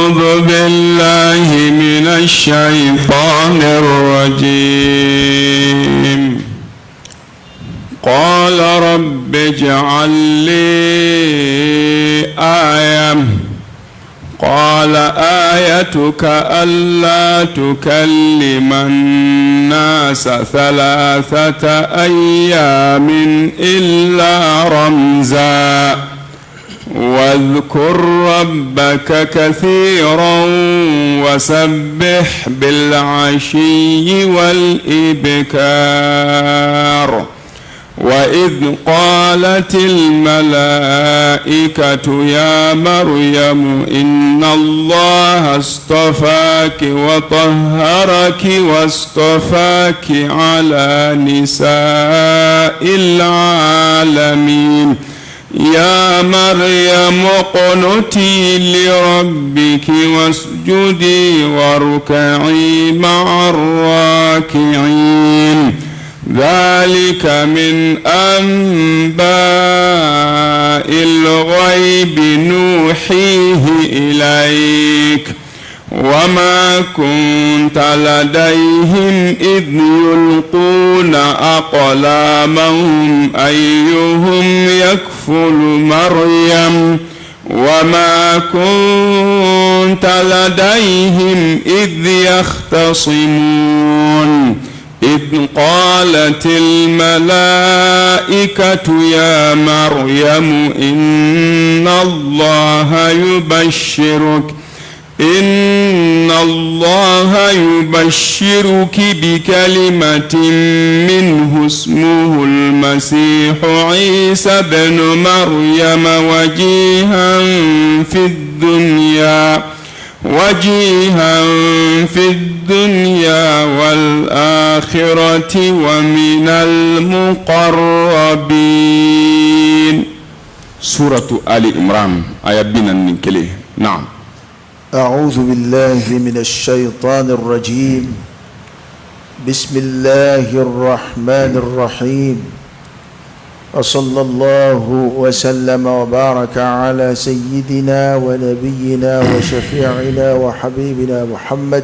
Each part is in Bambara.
أعوذ بالله من الشيطان الرجيم. قال رب اجعل لي آية. قال آيتك ألا تكلم الناس 3 أيام إلا رمزا، واذكر ربك كثيرا وسبح بالعشي والإبكار. وإذ قالت الملائكة يا مريم إن الله اصطفاك وطهرك واصطفاك على نساء العالمين. يا مريم اقنتي لربك واسجدي واركعي مع الراكعين. ذلك من أنباء الغيب نوحيه إليك، وما كنت لديهم إذ يلقون أقلامهم أيهم يكفل مريم، وما كنت لديهم إذ يختصمون، إذ قالت الملائكة يا مريم إن الله يبشرك بكلمة منه اسمه المسيح عيسى بن مريم وجيها في الدنيا والآخرة ومن المقربين. سورة آل عمران آية 41. نعم. أعوذ بالله من الشيطان الرجيم. بسم الله الرحمن الرحيم. وصلى الله وسلم وبارك على سيدنا ونبينا وشفيعنا وحبيبنا محمد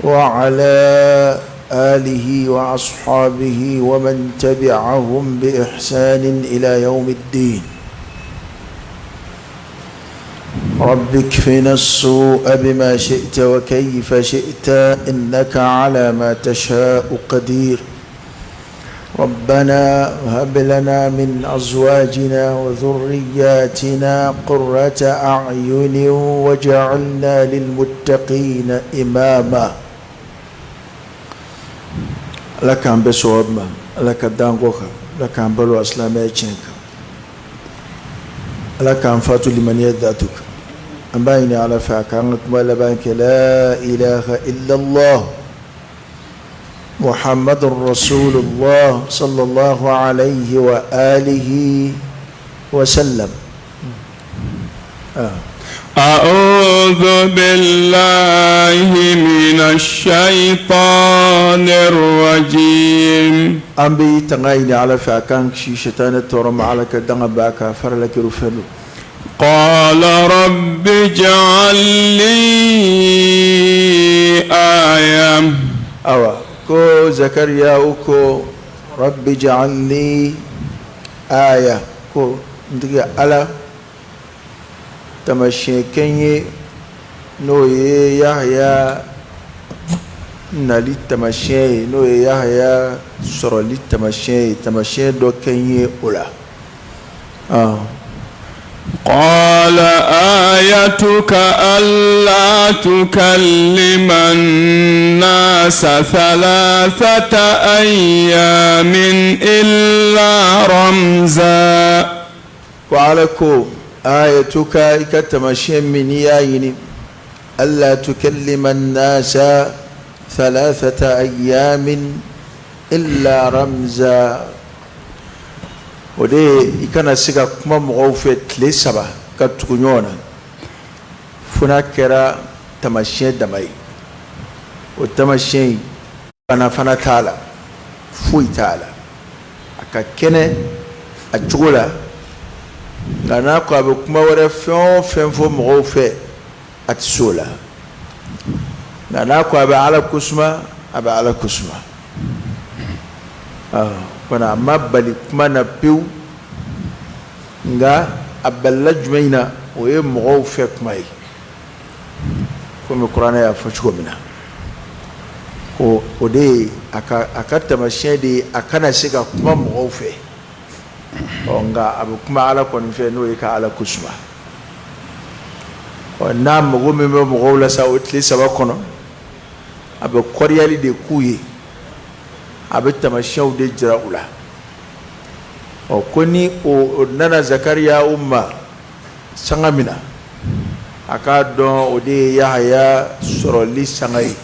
وعلى آله وأصحابه ومن تبعهم بإحسان إلى يوم الدين. رب اكفنا السوء بما شئت وكيف شئت، إنك على ما تشاء قدير. ربنا هب لنا من أزواجنا وذرياتنا قرة أعين واجعلنا للمتقين إماما. Ala k'an bɛɛ sɔrɔ ma, Ala ka d'an kɔ kan, Ala k'an balo silamɛya tiɲɛ kan, Ala k'an fatu limaniya datu kan. An b'a ɲini Ala fɛ a k'an ka kuma laban kɛ la ilaha illallah Muhammadur Rasulullah sallallahu alayhi wa alihi wa sallam. أعوذ بالله من الشيطان الرجيم. An bɛ tanga ɲini Ala fɛ a k'an kisi sitanɛ tɔɔrɔ ma. Ala ka danga b'a kan farala kɛrɛ fɛn don. قال رب اجعل لي آية. Awa, ko Zakariya ko rabbi ja'alni aya, ko n tigi Ala, tamasiyɛn kɛ n ye, n'o ye Yahaya nali tamasiyɛn ye, n'o ye Yahaya sɔrɔli tamasiyɛn ye, tamasiyɛn dɔ kɛ n ye o la. Ah. قال آيتك ألا تكلم الناس 3 أيام إلا رمزا. Ko Ala ko ayatuka, i ka tamasiyɛn min n'i y'a ɲini, alla tukallima an-nasa thalathata ayyamin illa ramza, o de ye i kana se ka kuma mɔgɔw fɛ tile 3 ka tugu ɲɔgɔn na fo n'a kɛra tamasiyɛn dama ye. O tamasiyɛn in, bana fana t'a la, foyi t'a la, a ka kɛnɛ a cogo la. Nka n'a ko a bɛ kuma wɛrɛ fɛn o fɛn fɔ mɔgɔw fɛ. A tɛ se o la, nka n'a ko a bɛ Ala kosuma, a bɛ Ala kosuma. Kɔni a ma bali kuma na pewu, nka a balila jumɛn in na, o ye mɔgɔw fɛ kuma ye, komi kuranɛ y'a fɔ cogo min na, ko o de ye a ka taamasiyɛn de ye, a kana se ka kuma mɔgɔw fɛ. Ɔ nka a bɛ kuma Ala kɔni fɛ, n'o ye ka Ala kosuma. Ɔ n'a mago min bɛ mɔgɔw la sa, o tile 3 kɔnɔ, a bɛ kɔriyali de k'u ye, a bɛ taamasiyɛnw de jira u la. Ɔ ko ni o nana Zakariya u ma sanga min na, a k'a dɔn o de ye Yahaya sɔrɔli sanga ye,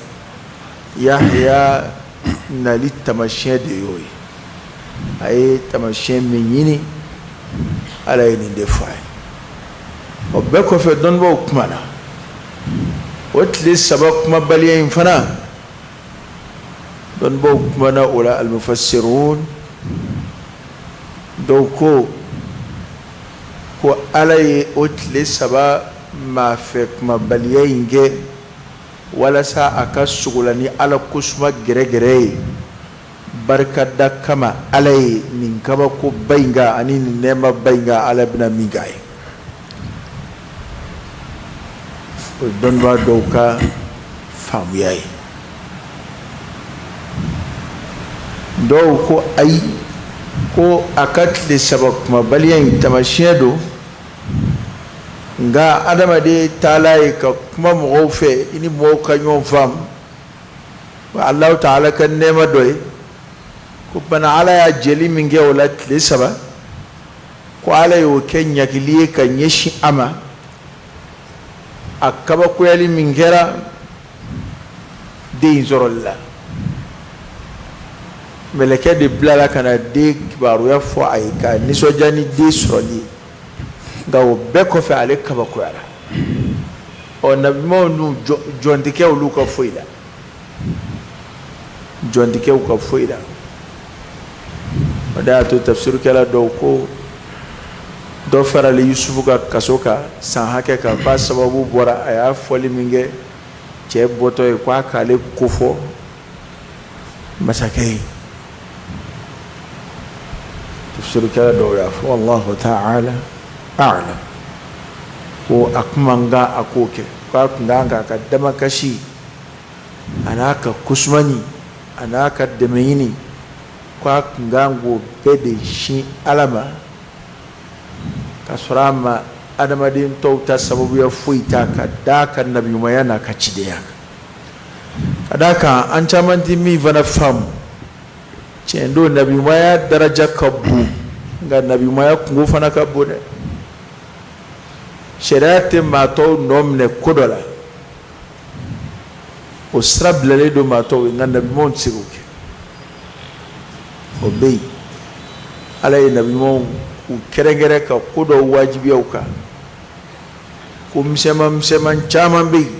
Yahaya nali taamasiyɛn de y'o ye. A ye taamasiyɛn min ɲini, Ala ye nin de fɔ a ye. O bɛɛ kɔfɛ, dɔnnibaaw kumana o tile 3 kumabaliya in fana, dɔnnibaaw kumana o la, al-mufassirun dɔw ko ko Ala ye o tile 3 maa fɛ kumabaliya in kɛ walasa a ka sogola ni Ala kosuma gɛrɛgɛrɛ ye, barikada kama Ala ye nin kabakoba in kan ani nin nɛɛmaba in kan, Ala bɛna min k'a ye. O ye dɔnnibaa dɔw ka faamuya ye. Dɔw ko ayi, ko a ka tile 3 kumabaliya in taamasiyɛn don, nka adamaden taala ye ka kuma mɔgɔw fɛ, i ni mɔgɔw ka ɲɔgɔn faamu, Alahu taala ka nɛɛma dɔ ye. Ko bana Ala y'a jɛli min kɛ o la tile 3, ko Ala y'o kɛ ɲagili ye ka ɲɛsin a ma, a kabakoyali min kɛra den in sɔrɔli la. Mɛlɛkɛ de bilala ka na den kibaruya fɔ a ye k'a nisɔndiya ni den sɔrɔli ye, nka o bɛɛ kɔfɛ ale kabakoyara. Ɔ nabiɲumanw dun, jɔn tɛ kɛ olu ka foyi la, jɔn tɛ kɛ u ka foyi la. O de y'a to tafsirukɛla dɔw ko dɔ farali Yusufu ka kaso kan san hakɛ kan, k'a sababu bɔra a y'a fɔli min kɛ cɛ bɔtɔ ye k'a k'ale kofɔ masakɛ ye. Tafsirukɛla dɔw y'a fɔ, wallahu ta'ala a'lam, ko a kun man kan a k'o kɛ, k'a kun kan k'a ka damakasi a n'a ka kosumani a n'a ka dɛmɛ ɲini, k'a kun kan k'o bɛɛ de sin Ala ma, ka sɔrɔ a ma adamaden tɔw ta sababuya foyi ta, ka d'a ka nabiɲumanya n'a ka cidenya kan. Ka d'a kan an caman tɛ min fana faamu, tiɲɛ don, nabiɲumanya daraja ka bon, nka nabiɲumanya kunko fana ka bon dɛ. Sariya tɛ maa tɔw nɔ minɛ ko dɔ la, o sira bilalen don maa tɔw ye, nka nabiɲumanw tɛ se k'o kɛ. O bɛ yen, Ala ye nabiɲumanw k'u kɛrɛnkɛrɛn ka ko dɔw wajibiya u kan, ko misɛnman misɛnman caman bɛ yen.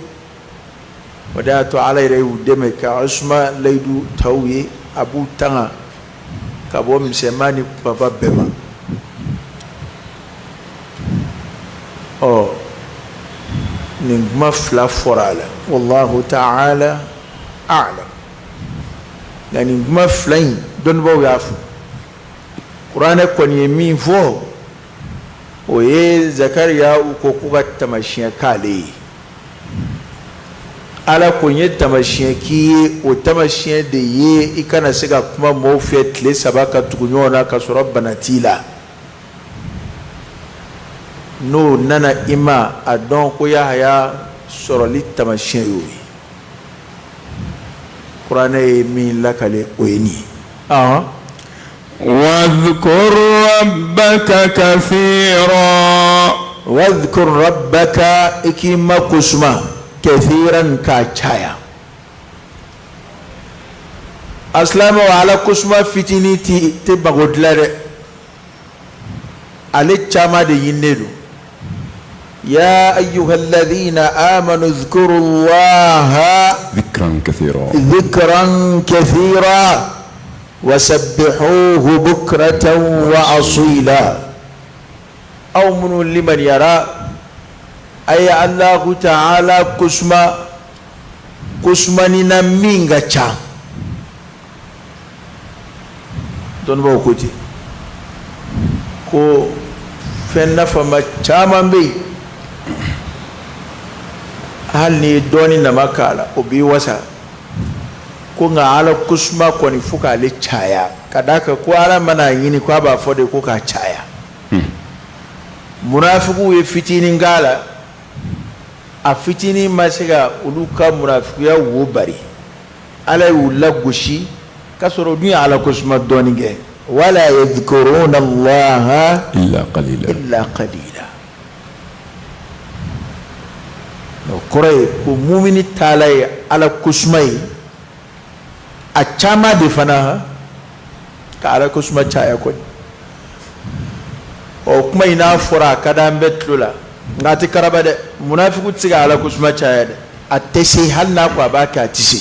O de y'a to Ala yɛrɛ y'u dɛmɛ ka isuma layidu ta u ye, a b'u tanga ka bɔ misɛnman ni kunbaba bɛɛ ma. Ɔ nin kuma fila fɔra a la, wallahu ta'ala a'lam. Nka nin kuma fila in, dɔnnibaaw y'a fɔ, kuranɛ kɔni ye min fɔ, o ye Zakariya ko k'u ka taamasiyɛn k'ale ye. Ala ko n ye taamasiyɛn k'i ye, o taamasiyɛn de ye i kana se ka kuma mɔgɔw fɛ tile 3 ka tugu ɲɔgɔn na ka sɔrɔ bana t'i la. N'o nana i ma, a dɔn ko Yahaya sɔrɔli taamasiyɛn y'o ye. Kuranɛ ye min lakale, o ye nin ye. Wadhkur rabbaka kathira. Wadhkur rabbaka, i k'i ma kosuma, kathiran, k'a caya. A silamɛw, Ala kosuma fitinin tɛ mago dilan dɛ, ale caman de ɲininen don. Ya ayyuhalladhina amanu dhkurullaha dhikran kathira, dhikran kathira wasabbihuhu bukratan wa asila. Aw minnu limaniyara, A ye Alahu taala kosuma kosumani na min ka ca. Dɔnnibaaw ko ten ko fɛn nafama caman bɛ yen, hali n'i ye dɔɔnin nama k'a la, o b'i wasa ko. Nka Ala kosuma kɔni, fo k'ale caya, ka d'a kan ko Ala mana a ɲini ko a b'a fɔ de ko k'a caya. Munafigiw ye fitinin k'a la, a fitinin ma se ka olu ka munafigiya wo bari. Ala y'u lagosi k'a sɔrɔ u dun ye Ala kosuma dɔɔnin kɛ. Wala yadhkuruna Allaha illa qalila. Illa qalila. O kɔrɔ ye ko mumini taala ye Ala kosuma ye a caman de fana, ka Ala kosuma caya kɔni. Ɔ, kuma in n'a fɔra, a ka di an bɛɛ tulo la, nka a tɛ karaba dɛ. Munafiku tɛ se ka Ala kosuma caya dɛ, a tɛ se. Hali n'a ko a b'a kɛ, a tɛ se.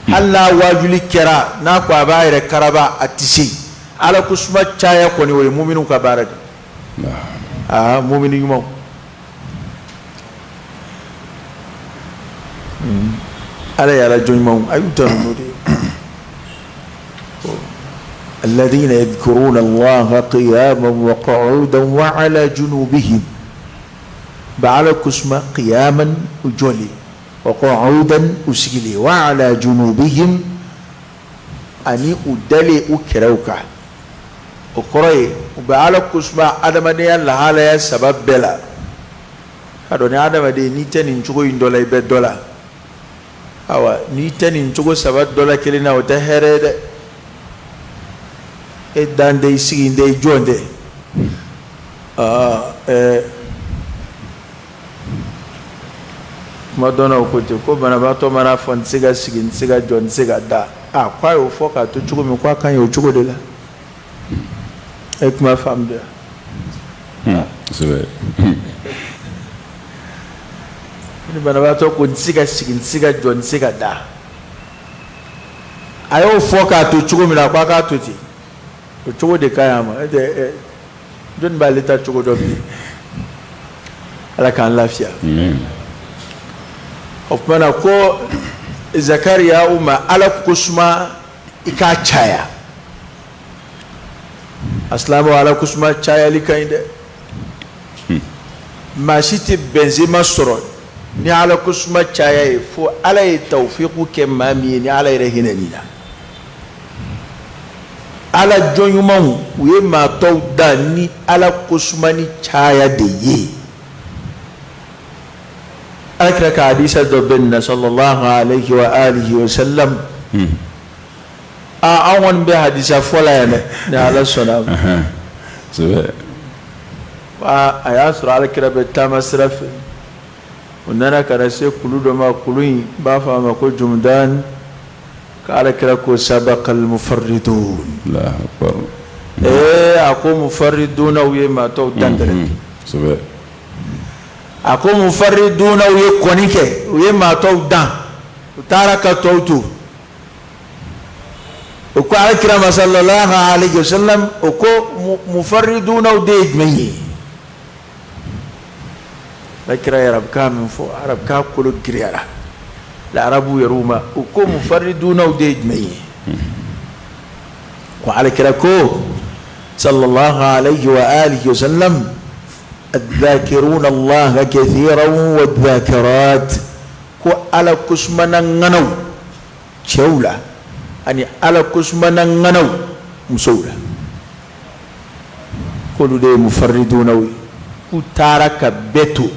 Hali n'a waajuli kɛra, n'a ko a b'a yɛrɛ karaba, a tɛ se. Ala kosuma caya kɔni, o ye muminiw ka baara de. Aa, mumini ɲumanw, Ala ye ala jɔn ɲumanw, a y'u tanu n'o de ye. Alladhina yadhkuruna Allaha qiyaman wa qu'udan wa ala junubihim. Ba Ala kosuma qiyaman, u jɔlen, wa qu'udan, u sigilen, wa ala junubihim, ani u dalen u kɛrɛw kan. O kɔrɔ ye u bɛ Ala kosuma adamadenya lahalaya saba bɛɛ la. Ka dɔn ni adamaden, n'i tɛ nin cogo in dɔ la, i bɛ dɔ la. Awa, n'i tɛ nin cogo saba dɔ la kelen na, o tɛ hɛrɛ ye dɛ. E dan tɛ, i sigi tɛ, i jɔn tɛ. Aa, ɛɛ, kuma dɔnnaw ko ten ko banabaatɔ mana fɔ n tɛ se ka sigi, n tɛ se ka jɔ, n tɛ se ka da, a ko a y'o fɔ k'a to cogo min, ko a ka ɲi o cogo de la. E kuma faamu de? Kosɛbɛ. Ni banabaatɔ ko n tɛ se ka sigi, n tɛ se ka jɔ, n tɛ se ka da, a y'o fɔ k'a to cogo min na, ko a k'a to ten, o cogo de ka ɲi a ma. E tɛ ɛ, jɔnni b'ale ta cogo dɔn bi? Ala k'an lafiya. O tuma na ko Zakariya u ma Ala kosuma i k'a caya. A silamɛw, Ala kosuma cayali ka ɲi dɛ. Maa si tɛ bɛnzema sɔrɔ ni Ala kosuma caya ye fo Ala ye tawufiku kɛ maa min ye, ni Ala yɛrɛ hinɛn'i la. Ala jɔn ɲumanw, u ye maa tɔw dan ni Ala kosumani caya de ye. Ala kira ka hadisa dɔ bɛ nin na, sallallahu alayhi wa alihi wa sallam. Aa, an kɔni bɛ hadisa fɔ la yan dɛ, ni Ala sɔnna a ma. Kosɛbɛ. A y'a sɔrɔ Ala kira bɛ taama sira fɛ. U nana ka na se kulu dɔ ma, kulu in b'a fɔ a ma ko Jumudan. Ka Ala kira ko sabaqal mufarridun. Allahu akbar. Ee, a ko mufarridunaw ye maa tɔw dan dɛrɛ. Kosɛbɛ. A ko mufarridunaw ye kɔni kɛ, u ye maa tɔw dan, u taara ka tɔw to. O ko Ala kira ma sallallahu alayhi wa sallam, o ko mufarridunaw de ye jumɛn ye? Ala kira ye arabukan min fɔ, arabukan kolo giriyara la arabu yɛrɛw ma. U ko mufarridunaw de ye jumɛn ye? Ko Ala kira ko sallallahu alayhi wa alihi wa sallam, adh-dhakiruna Allaha kathiran wadh-dhakirat, ko Ala kosumana ŋanaw cɛw la ani Ala kosumana ŋanaw musow la, k'olu de ye mufarridunaw ye, k'u taara ka bɛɛ to.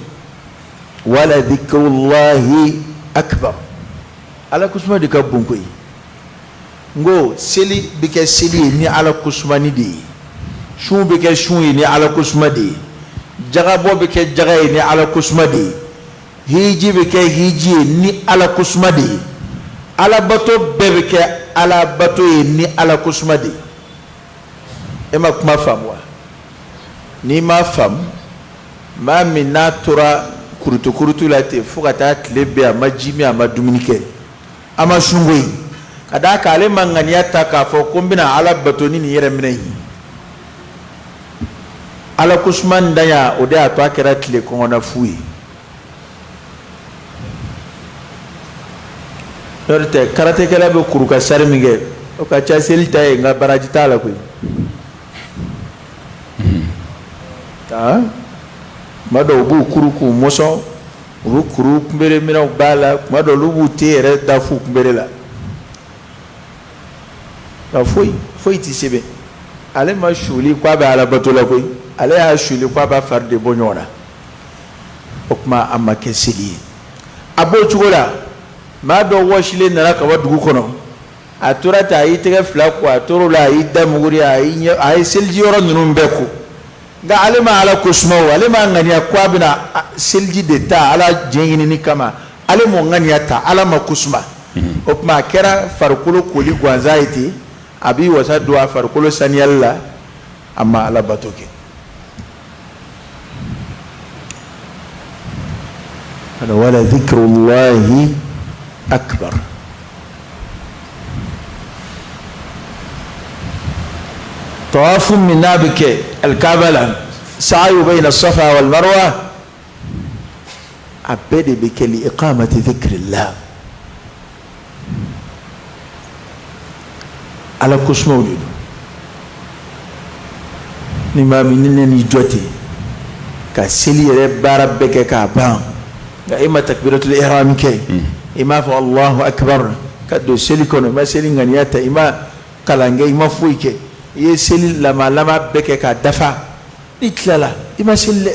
Wala dhikrullahi akbar. Ala kosuma de ka bon koyi. N ko seli bɛ kɛ seli ye ni Ala kosumani de ye, sun bɛ kɛ sun ye ni Ala kosuma de ye, jagabɔ bɛ kɛ jaga ye ni Ala kosuma de ye, hiji bɛ kɛ hiji ye ni Ala kosuma de ye, alabato bɛɛ bɛ kɛ alabato ye ni Ala kosuma de ye. E ma kuma faamu wa? N'i m'a faamu, maa min n'a tora kurutukurutu la ten fo ka taa tile bɛɛ, a ma ji min, a ma dumuni kɛ, a ma sun koyi, ka d'a kan ale ma ŋaniya ta k'a fɔ ko n bɛna Ala bato ni nin yɛrɛ minɛ ye. Ala ko suma ntanya, o de y'a to a kɛra tile kɔngɔnna fu ye. N'o tɛ, karatekɛla bɛ kuru ka sari min kɛ, o ka ca seli ta ye, nka baraji t'a la koyi. Aa, tuma dɔw u b'u kuru k'u mɔsɔn, u bɛ kuru kunbere minɛnw b'a la, tuma dɔw olu b'u te yɛrɛ da fu kunbere la, nka foyi foyi tɛ sɛbɛn. Ale ma suli ko a bɛ ala bato la koyi, ale y'a suli ko a b'a fari de bɔ ɲɔgɔn na. O tuma a ma kɛ seli ye. A b'o cogo la, maa dɔ wɔsilen nana ka bɔ dugu kɔnɔ, a tora ten, a y'i tɛgɛ fila ko, a tor'o la, a y'i da muguri, a y'i ɲɛ, a ye seliji yɔrɔ ninnu bɛɛ ko, nka ale ma ala ko suma o, ale ma ŋaniya ko a bɛna seliji de ta ala diɲɛ ɲinini kama, ale m'o ŋaniya ta, ala ma ko suma. O tuma a kɛra farikolo koli gansan ye ten, a b'i wasa don a farikolo saniyali la, a ma ala bato kɛ. Wala zikrullahi akbar. Tawafu min n'a bɛ kɛ alikaaba la, sa'ayu bayna safa wal marwa, a bɛɛ de bɛ kɛ li iqamati zikrillah, ala ko sumaw de don. Ni maa min ni n'i jɔ ten ka seli yɛrɛ baara bɛɛ kɛ k'a ban, nka e ma takbiratul ihram kɛ, i m'a fɔ Allahu akbar ka don seli kɔnɔ, i ma seli ŋaniya ta, i ma kalan kɛ, i ma foyi kɛ, i ye seli lamalama bɛɛ kɛ k'a dafa, n'i tilala, i ma seli dɛ.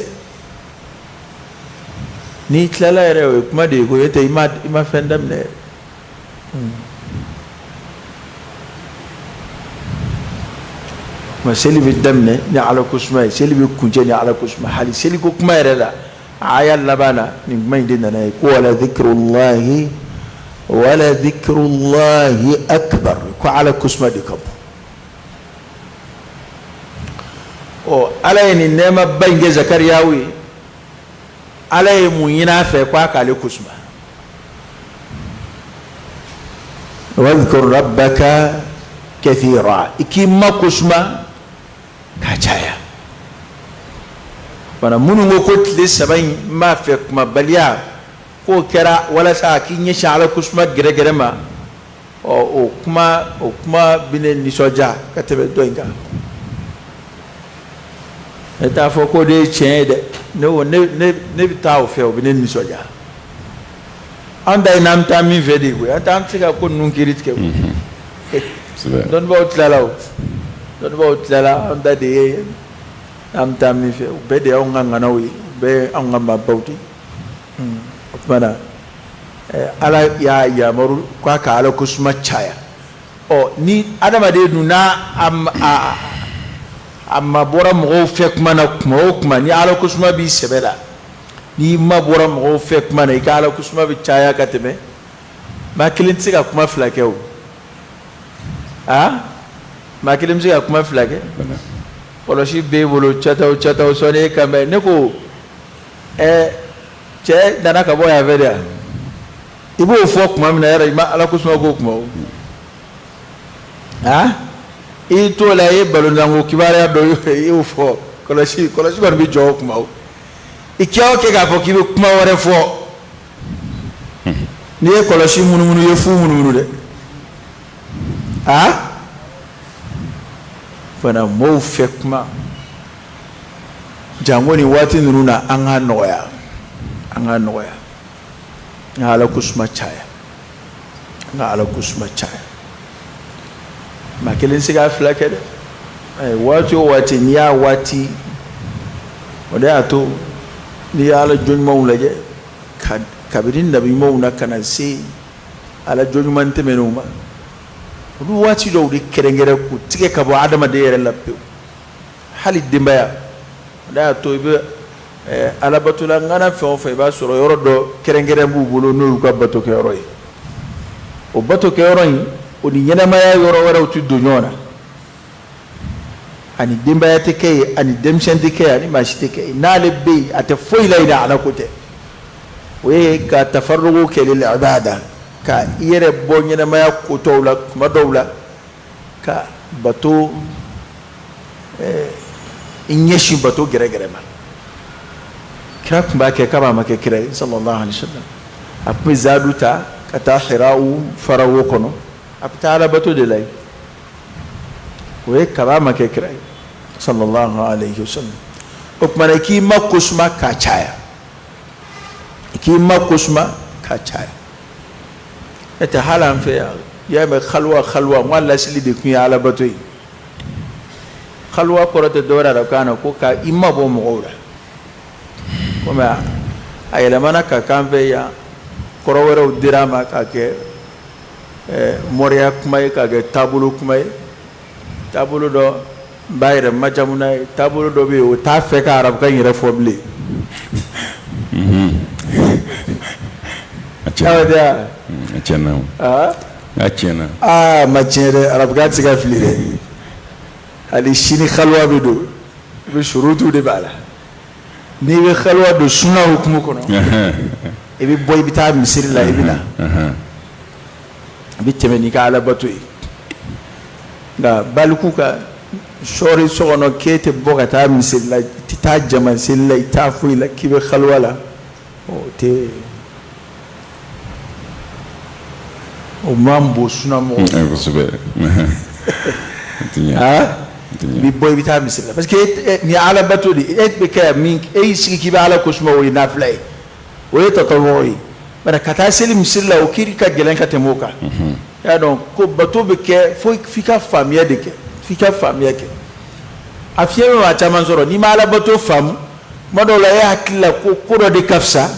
N'i tilala yɛrɛ, o ye kuma de ye ko e tɛ, i ma fɛn daminɛ yɛrɛ. Seli bɛ daminɛ ni ala ko suma ye, seli bɛ kuncɛ ni ala ko suma. Hali seliko kuma yɛrɛ la, aya laban na, nin kuma in de nana ye ko wala zikrullahi, wala zikrullahi akbar, ko ala ko suma de ka bon. Ɔ, ala ye nin nɛɛmaba in kɛ Zakariyaw ye. Ala ye mun ɲini a fɛ? Ko a k'ale ko suma. Wadhkur rabbaka kathira, i k'i ma ko suma k'a caya fana. Minnu ko ko tile 3 in ma fɛ kumabaliya, k'o kɛra walasa a k'i ɲɛsin ala ko suma gɛrɛgɛrɛ ma, ɔ, o kuma bɛ ne nisɔndiya ka tɛmɛ dɔ in kan. Ne t'a fɔ k'o de ye tiɲɛ ye dɛ. Ne ko ne bɛ taa o fɛ, o bɛ ne nisɔndiya. An ta ye n'an bɛ taa min fɛ de koyi, an tɛ se ka ko ninnu kiiri tigɛ koyi. Dɔnnibaaw tilala, o dɔnnibaaw tilala. An ta de ye n'an bɛ taa min fɛ, o bɛɛ de y'anw ka ŋanaw ye, o bɛɛ ye anw ka maabaw de ye. O tuma na, ala y'a yamaru k'a ka ala ko suma caya. Ɔ, ni adamaden dun n'a a mabɔra mɔgɔw fɛ kuma na kuma o kuma, ni ala ko suma b'i sɛbɛ la, n'i mabɔra mɔgɔw fɛ kuma na, i ka ala ko suma bɛ caya ka tɛmɛ. Maa kelen tɛ se ka kuma fila kɛ o. Aa, maa kelen bɛ se ka kuma fila kɛ? Kɔlɔsi b'e bolo cataw cataw sɔnni e kan bɛ ne ko ɛ cɛ nana ka bɔ yan fɛ de yan, i b'o fɔ tuma min na yɛrɛ, i ma ala ko suma k'o kuma o. Aa, i t'o la, i ye balontanko kibaruya dɔ i y'o fɔ, kɔlɔsi kɔni bɛ jɔ o kuma o. I kɛ o kɛ k'a fɔ k'i bɛ kuma wɛrɛ fɔ, n'i ye kɔlɔsi munumunu, i ye fu munumunu dɛ. Aa, fana mɔɔw fɛ kuma janko nin waati ninnu na, an ka nɔgɔya, an ka nɔgɔya, an ka ala ko suma caya, an ka ala ko suma caya. Maa kelen se k'a fila kɛ dɛ. Waati o waati n'i y'a waati, o de y'a to n'i ye ala jɔn ɲumanw lajɛ, kabini nabi ɲumanw na ka na se ala jɔn ɲuman tɛmɛnenw ma, olu waati dɔw de kɛrɛnkɛrɛn k'u tigɛ ka bɔ adamaden yɛrɛ la pewu, hali denbaya. O de y'a to i bɛ alabatola ŋana fɛn o fɛn, i b'a sɔrɔ yɔrɔ dɔ kɛrɛnkɛrɛn b'u bolo, n'o y'u ka bato kɛyɔrɔ ye. O bato kɛyɔrɔ in, o ni ɲɛnamaya yɔrɔ wɛrɛw tɛ don ɲɔgɔn na, ani denbaya tɛ kɛ yen, ani denmisɛn tɛ kɛ yen, ani maa si tɛ kɛ yen. N'ale bɛ yen, a tɛ foyi la yen, ala ko tɛ. O ye ka tafarugu kɛ lil ibada, ka i yɛrɛ bɔ ɲɛnamaya ko tɔw la kuma dɔw la, ka bato I ɲɛsin bato gɛrɛgɛrɛ ma. Kira tun b'a kɛ kab'a ma kɛ kira ye, sallallahu alaihi wasallam. A tun bɛ zadu ta ka taa Hirawu farawo kɔnɔ, a bɛ taa alabato de la yen. O ye kab'a ma kɛ kira ye, sallallahu alaihi wasallam. O tuma na, i k'i ma ko suma k'a caya, i k'i ma ko suma k'a caya. E tɛ hali an fɛ yan, i y'a mɛn xaluwa xaluwa, n ko a lasili de tun ye alabato ye. Xaluwa kɔrɔ tɛ dɔwɛrɛ arabukan na ko ka i mabɔ mɔgɔw la. Komi a yɛlɛmana ka k'an fɛ yan, kɔrɔ wɛrɛw dira a ma k'a kɛ moriya kuma ye, k'a kɛ taabolo kuma ye. Taabolo dɔ b'a yɛrɛ majamu n'a ye, taabolo dɔ bɛ yen, o t'a fɛ ka arabukan yɛrɛ fɔ bilen. A tiɲɛna. A tiɲɛna. A tiɲɛna. Aa, ma tiɲɛ dɛ, arabukan tɛ se ka fili dɛ. Hali sini xaluwa bɛ don, i bɛ surutu de b'a la. N'i bɛ xaluwa don suna hukumu kɔnɔ, i bɛ bɔ, i bɛ taa misiri la, i bɛ na, i bɛ tɛmɛ n'i ka alabato ye. Nka baliku ka sɔɔri so kɔnɔ k'e tɛ bɔ ka taa misiri la, i tɛ taa jama seli la, i t'a foyi la, k'i bɛ xaluwa la, o tɛ, o man bon suna mɔgɔ. Kosɛbɛ. Aa, i bɛ bɔ, i bɛ taa misiri la, parce que nin ye alabato de ye. E bɛ kɛ min, e y'i sigi k'i bɛ Ala kosuma, o ye nafila ye, o ye tatawuwa ye. Bari ka taa seli misiri la, o kiri ka gɛlɛn ka tɛmɛ o kan. I y'a dɔn ko bato bɛ kɛ fo f'i ka faamuya de kɛ, f'i ka faamuya kɛ. A fiɲɛ bɛ maa caman sɔrɔ, n'i ma alabato faamu, tuma dɔw la e hakili la ko ko dɔ de ka fisa,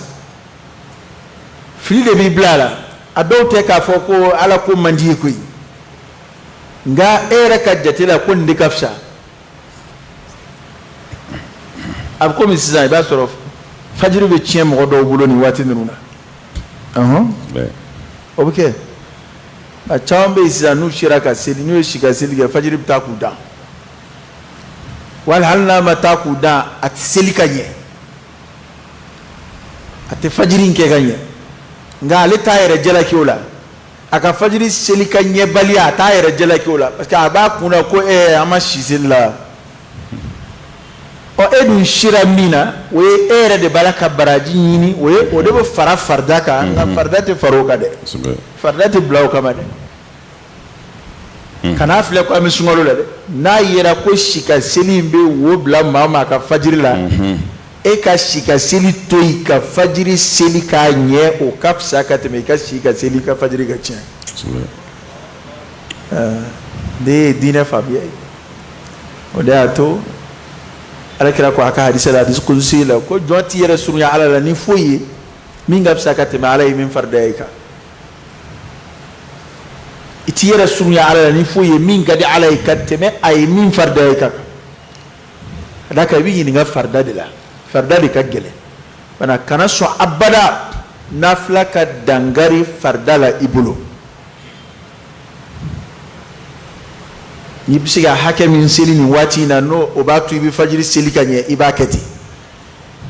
fili de b'i bila a la. A dɔw tɛ k'a fɔ ko Ala ko man di ye koyi, nka e yɛrɛ ka jate la ko nin de ka fisa. A bɛ komi sisan, i b'a sɔrɔ fajiri bɛ tiɲɛ mɔgɔ dɔw bolo nin waati ninnu na. O bɛ kɛ. A caman bɛ yen sisan, n'u sera ka seli, n'u ye si ka seli kɛ, fajiri bɛ taa k'u dan, wali hali n'a ma taa k'u dan, a tɛ seli ka ɲɛ, a tɛ fajiri in kɛ ka ɲɛ. Nka ale t'a yɛrɛ jalaki o la. A ka fajiri seli ka ɲɛbaliya, a t'a yɛrɛ jalaki o la, parce que a b'a kun na ko an ma si seli la. Ɔ, e dun sira min na, o ye e yɛrɛ de b'a la ka baraji ɲini, o ye o de bɛ fara farida kan. Nka farida tɛ fara o kan dɛ, farida tɛ bila o kama dɛ. Kan'a filɛ ko an bɛ sunkalo la dɛ. N'a yera ko si ka seli in bɛ wo bila maa ma a ka fajiri la, e ka si ka seli to yen ka fajiri seli k'a ɲɛ, o ka fisa ka tɛmɛ i ka si ka seli, i ka fajiri ka tiɲɛ. Ne ye diinɛ faamuya ye. O de y'a to Ala kira ko a ka hadisa la, hadisi kudusi la, ko jɔn t'i yɛrɛ surunya Ala la ni foyi ye min ka fisa ka tɛmɛ Ala ye min farida ye kan. I t'i yɛrɛ surunya Ala la ni foyi ye min ka di Ala ye ka tɛmɛ a ye min farida ye kan. Ka d'a kan i bɛ ɲininka farida de la, farida de ka gɛlɛn. Bana kana sɔn abada nafila ka dangari farida la i bolo. N'i bɛ se ka hakɛ min seli nin waati in na, n'o o b'a to i bɛ fajiri seli ka ɲɛ, i b'a kɛ ten.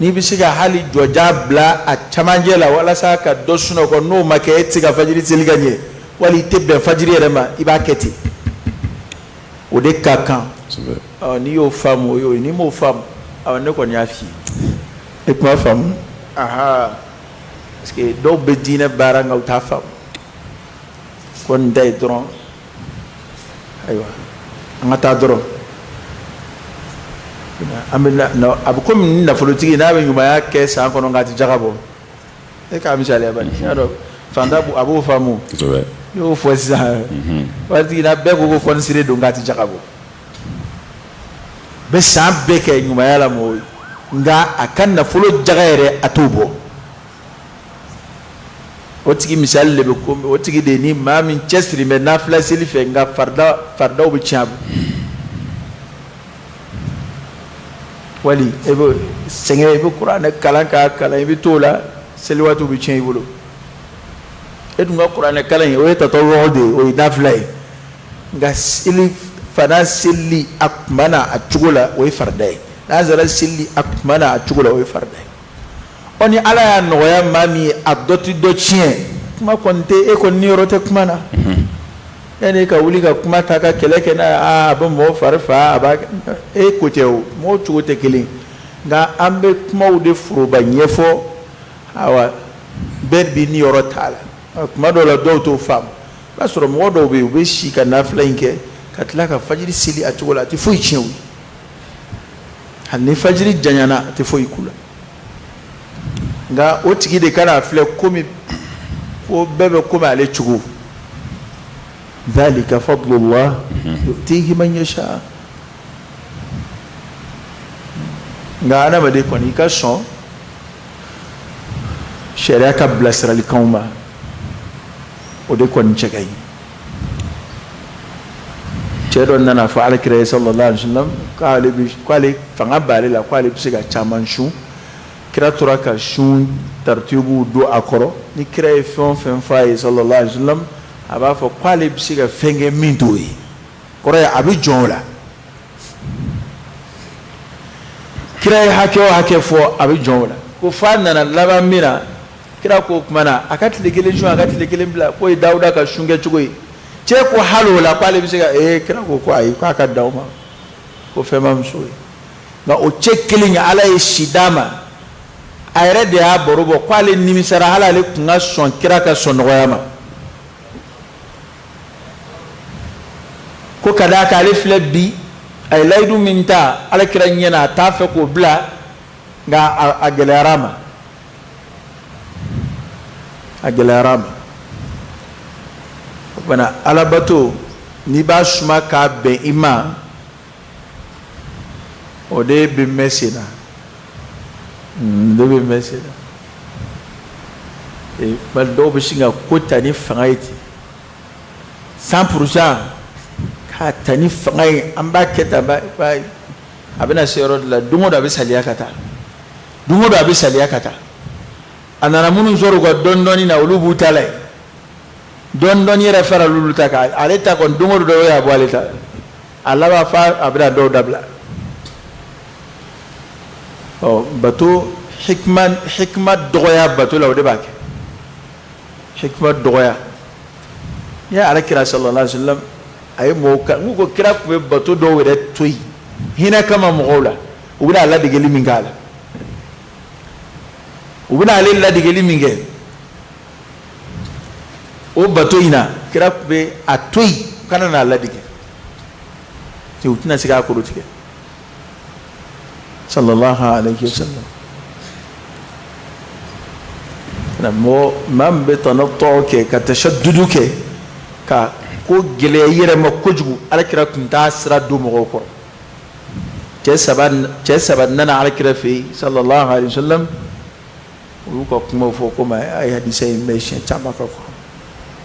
N'i bɛ se ka hali jɔja bila a camancɛ la walasa ka dɔ sunɔgɔ, n'o ma kɛ e tɛ se ka fajiri seli ka ɲɛ, wali i tɛ bɛn fajiri yɛrɛ ma, i b'a kɛ ten. O de ka kan. N'i y'o faamu, o y'o ye. N'i m'o faamu, awɔ, ne kɔni y'a f'i ye, e kuma faamu. Aha, parce que dɔw bɛ diinɛ baara nka u t'a faamu. Ko nin ta ye dɔrɔn, ayiwa, an ka taa dɔrɔn, an bɛ na. A bɛ komi ni nafolotigi n'a bɛ ɲumanya kɛ san kɔnɔ nka a tɛ jaga bɔ. E k'a misaliya bani, i y'a dɔn fantan a b'o faamu. N'i y'o fɔ sisan, waritigi n'a bɛɛ ko ko fɔnisire don k'a tɛ jaga bɔ, bɛ san bɛɛ kɛ ɲumanya la mɔgɔw ye, nka a ka nafolo jaga yɛrɛ, a t'o bɔ. O tigi misali de bɛ ko o tigi de ni maa min cɛsiri bɛ nafila seli fɛ, nka farida faridaw bɛ tiɲɛ a bolo, wali e bɛ sɛgɛn, i bɛ kuranɛ kalan k'a kalan, i bɛ t'o la, seli waatiw bɛ tiɲɛ i bolo. E dun ka kuranɛ kalan in, o ye tatawuwa de ye, o ye nafila ye, nka seli fana seli a tuma na a cogo la, o ye farida ye. N'a sera seli a tuma na a cogo la, o ye farida ye. Ɔ, ni Ala y'a nɔgɔya maa min ye, a dɔ tɛ dɔ tiɲɛ. Kuma kɔni tɛ, e kɔni niyɔrɔ tɛ kuma na. Yanni ka wuli ka kuma ta ka kɛlɛ kɛ n'a ye, aa, a bɛ mɔgɔ fari fa, a b'a e ko tɛ o, mɔgɔw cogo tɛ kelen. Nka an bɛ kumaw de foroba ɲɛfɔ, awa, bɛɛ b'i niyɔrɔ t'a la. Kuma dɔw la, dɔw t'o faamu. I b'a sɔrɔ mɔgɔ dɔw bɛ yen, u bɛ si ka nafila in kɛ ka tila ka fajiri seli a cogo la, a tɛ foyi tiɲɛ u ye. Hali ni fajiri janyana, a tɛ foyi k'u la. Nka o tigi de kana filɛ komi ko bɛɛ bɛ komi ale cogo. Dhalika fadlullah yu'tihi man yasha. Nka adamaden kɔni, i ka sɔn sariya ka bilasiralikanw ma, o de kɔni cɛ ka ɲi. Cɛ dɔ nana fɔ Alakira ye sallallahu alaihi wasallam k'ale bɛ, k'ale fanga b'ale la, k'ale bɛ se ka caman sun. Kira tora ka sun taritibuw don a kɔrɔ. Ni kira ye fɛn o fɛn fɔ a ye sallallahu alaihi wasallam, a b'a fɔ k'ale bɛ se ka fɛn kɛ min t'o ye. Kɔrɔ ye, a bɛ jɔn o la. Kira ye hakɛ o hakɛ fɔ, a bɛ jɔn o la. Ko f'a nana laban min na, kira ko o tuma na a ka tile kelen sun, a ka tile kelen bila, k'o ye Dawuda ka sun kɛ cogo ye. Cɛ ko hali o la k'ale bɛ se ka kira ko ko ayi, k'a ka dan o ma, ko fɛn ma muso ye. Nka o cɛ kelen ye, Ala ye si d'a ma, a yɛrɛ de y'a baro bɔ k'ale nimisara, hali ale tun ka sɔn kira ka sɔnnɔgɔya ma, ko ka d'a kan ale filɛ bi, a ye layidu min ta Ala kira ɲɛ na, a t'a fɛ k'o bila, nka a gɛlɛyara a ma, a gɛlɛyara a ma. O tuma, alabato, n'i b'a suma k'a bɛn i ma, o de bɛ mɛn sen na, o de bɛ mɛn sen na. Bari dɔw bɛ sin ka ko ta ni fanga ye ten, 100%, k'a ta ni fanga ye, an b'a kɛ tan. A bɛna se yɔrɔ dɔ la, don o don a bɛ saliya ka taa, don o don a bɛ saliya ka taa. A nana minnu sɔrɔ u ka dɔɔni dɔɔni na, olu b'u ta la yen. Dɔɔni dɔɔni yɛrɛ fara olu ta kan, ale ta kɔni, don o don dɔ y'a bɔ ale ta la. A laban fa a bɛna dɔw dabila. Ɔ, bato hikima, hikima dɔgɔya bato la, o de b'a kɛ hikima dɔgɔya. N'i ye Ala kira sallallahu alaihi wasallam, a ye mɔgɔw ka n ko kira tun bɛ bato dɔw yɛrɛ to yen hinɛ kama mɔgɔw la. U bɛna a ladegeli min k'a la, u bɛna ale ladegeli min kɛ o bato in na, kira tun bɛ a to yen kana n'a ladege, u tɛna se k'a kolo tigɛ sallallahu alaihi wasallam. Mɔgɔ maa min bɛ tanatɔ kɛ ka tashaddudu kɛ ka ko gɛlɛya i yɛrɛ ma kojugu, Alakira tun t'a sira don mɔgɔw kɔrɔ. Cɛ saba nana Alakira fɛ yen sallallahu alaihi wasallam. U y'u ka kumaw fɔ komi a ye hadisa in mɛn siɲɛ caman ka kɔrɔ.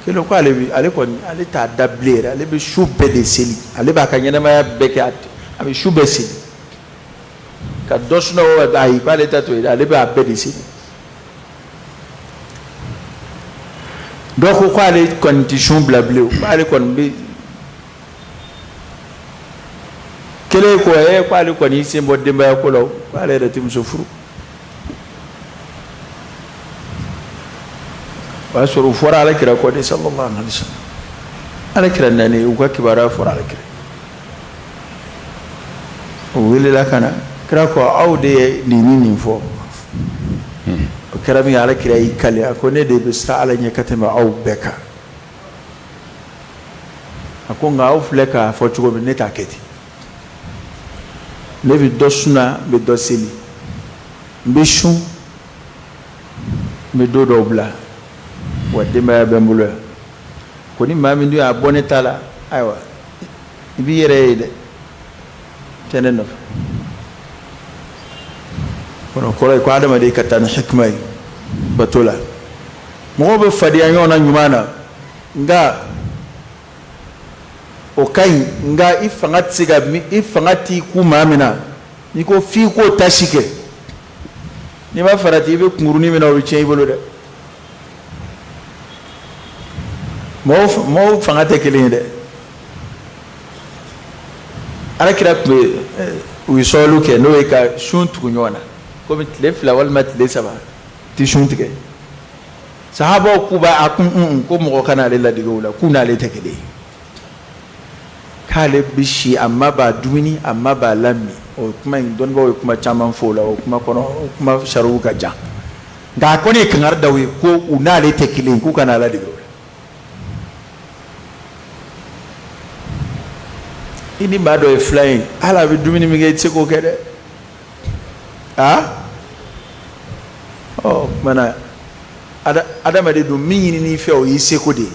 Kelen ko ale bi, ale kɔni, ale t'a da bilen yɛrɛ, ale bɛ su bɛɛ de seli, ale b'a ka ɲɛnamaya bɛɛ kɛ, a bɛ su bɛɛ seli ka dɔ sunɔgɔ. Ayi, k'ale ta to yen, ale b'a bɛɛ de seli. Dɔ ko k'ale kɔni tɛ sun bila bilen, k'ale kɔni bɛ kelen ko k'ale kɔni y'i sen bɔ denbaya ko la, k'ale yɛrɛ tɛ muso furu. O y'a sɔrɔ u fɔra Ala kira kɔ de sallallahu alaihi wasallam. Ala kira nani, u ka kibaruya fɔra Ala kira, u welela ka na. Kira ko aw de ye nin ni nin fɔ. O kɛra min, Ala kira y'i kali, a ko ne de bɛ siran Ala ɲɛ ka tɛmɛ aw bɛɛ kan. A ko nka aw filɛ k'a fɔ cogo min, ne t'a kɛ ten. Ne bɛ dɔ suna, n bɛ dɔ seli, n bɛ sun, n bɛ don dɔw bila, wa denbaya bɛ n bolo yan. Ko ni maa min dun y'a bɔ ne ta la, ayiwa, i b'i yɛrɛ ye dɛ, tɛ ne nɔfɛ. Kɔrɔ ye ko adamaden ka taa ni hikima ye bato la. Mɔgɔw bɛ fadenya ɲɔgɔn na ɲuman na, nka o ka ɲi, nka i fanga tɛ se ka, i fanga t'i ku maa min na, n'i ko f'i k'o tasi kɛ, n'i ma farati, i bɛ kunkurunin min na, o bɛ tiɲɛ i bolo dɛ. Mɔgɔw fanga tɛ kelen ye dɛ. Ala kira tun bɛ u ye sɔɔliw kɛ, n'o ye ka sun tugu ɲɔgɔn na, komi tile 2 walima tile 3 tɛ sun tigɛ. Sahabaw k'u b'a a kun ko mɔgɔ kana ale ladege o la, k'u n'ale tɛ kelen ye. K'ale bɛ si, a ma ban dumuni, a ma ban lamin. O kuma in, dɔnnibaaw ye kuma caman fɔ o la. O kuma kɔnɔ, o kuma sariw ka jan, nka a kɔni ye kangari da u ye ko u n'ale tɛ kelen ye, k'u kana ala dege o la. I ni maa dɔ ye filan ye, hali a bɛ dumuni min kɛ, i tɛ se k'o kɛ dɛ. Aa, ɔ tuma na, adamaden dun, min ɲinin'i fɛ, o y'i seko de ye.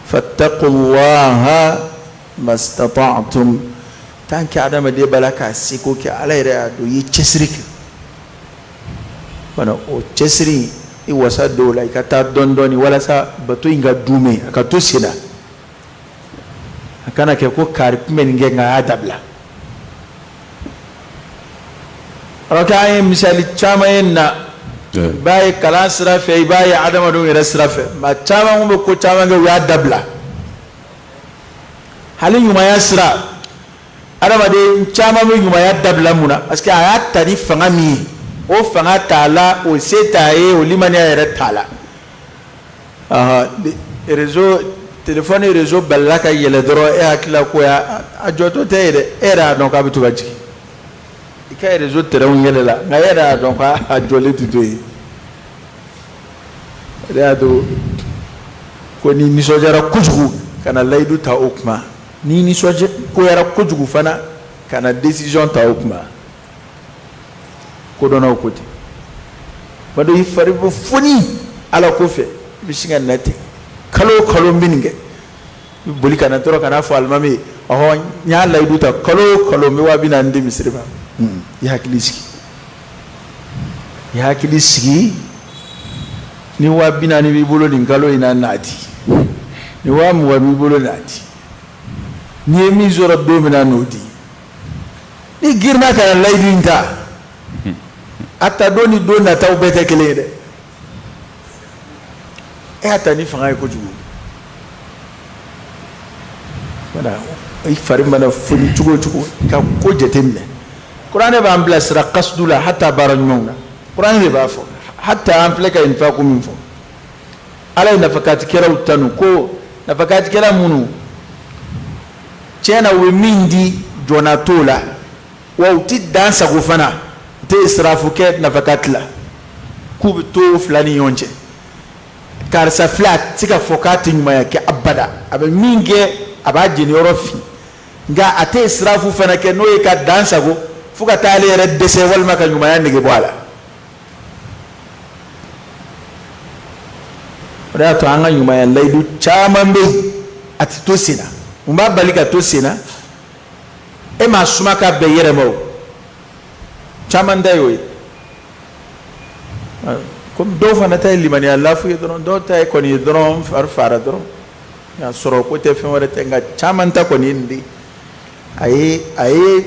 Fattaqullaha mastata'tum. Tant que adamaden b'a la k'a seko kɛ, Ala yɛrɛ y'a dɔn i ye cɛsiri kɛ fana. O cɛsiri, i wasa don o la, i ka taa dɔɔni dɔɔni walasa bato in ka duumɛ, a ka to sen na, a kana kɛ ko kari tun bɛ nin kɛ, nka a y'a dabila. Alors que an ye misali caman ye na, i b'a ye kalan sira fɛ, i b'a ye adamadenw yɛrɛ sira fɛ, maa caman kun bɛ ko caman kɛ, u y'a dabila. Hali ɲumanya sira, adamaden caman bɛ ɲumanya dabila. Mun na? Parce que a y'a ta ni fanga min ye, o fanga t'a la, o se t'a ye, o limaniya yɛrɛ t'a la. Réseau téléphone, réseau balila ka yɛlɛ dɔrɔn, e hakili la ko a jɔtɔ tɛ ye dɛ. E yɛrɛ y'a dɔn k'a bɛ to ka jigin, i ka réseau tɛrɛnw yɛlɛla, nka e yɛrɛ y'a dɔn k'a jɔlen tɛ to yen. O de y'a to ko ni nisɔndiyara kojugu, kana layidu ta o kuma. Ni nisɔngoyara kojugu fana, kana décision ta o kuma. Kodɔnnaw ko ten. Tuma dɔ, i fari bɛ foni Ala ko fɛ, i bɛ sin ka na ten: kalo o kalo n bɛ nin kɛ. I bɛ boli ka na dɔrɔn ka n'a fɔ alimami ye: ɔhɔ, n y'a layidu ta, kalo o kalo n bɛ 20.000 di misiri ma. I hakili sigi, i hakili sigi. Ni 20.000 b'i bolo nin kalo in na, n'a di. Ni 20.000 b'i bolo, n'a di. N'i ye min sɔrɔ don min na, n'o di. Ni girinna ka na layidu in ta, a ta don ni don nataw bɛɛ tɛ kelen ye dɛ. E y'a ta ni fanga ye kojugu. Wala i fari mana foni cogo o cogo, i ka ko jateminɛ. Kuranɛ b'an bilasira kasudu la, hata baara ɲumanw na. Kuranɛ de b'a fɔ, hata an filɛ ka infaku min fɔ, Ala ye nafakatikɛlaw tanu ko nafakatikɛla minnu tiɲɛ na, u bɛ min di, jɔnna t'o la, wa u tɛ dan sago fana, u tɛ israfu kɛ nafakati la, k'u bɛ to o fila ni ɲɔgɔn cɛ. Karisa filɛ, a tɛ se ka fɔ k'a tɛ ɲumanya kɛ abada. A bɛ min kɛ, a b'a jeniyɔrɔ fin, nka a tɛ israfu fana kɛ, n'o ye ka dan sago fo ka taa ale yɛrɛ dɛsɛ walima ka ɲumanya nege bɔ a la. O de y'a to an ka ɲumanya layidu caman bɛ yen, a tɛ to sen na. Mun b'a bali ka to sen na? E m'a suma ka bɛn i yɛrɛ ma. O caman ta y'o ye. Komi dɔw fana ta ye limaniya lafu ye dɔrɔn, dɔw ta ye kɔni ye dɔrɔn fari fara dɔrɔn, nka sɔrɔ ko tɛ, fɛn wɛrɛ tɛ. Nka caman ta kɔni ye nin de ye. A ye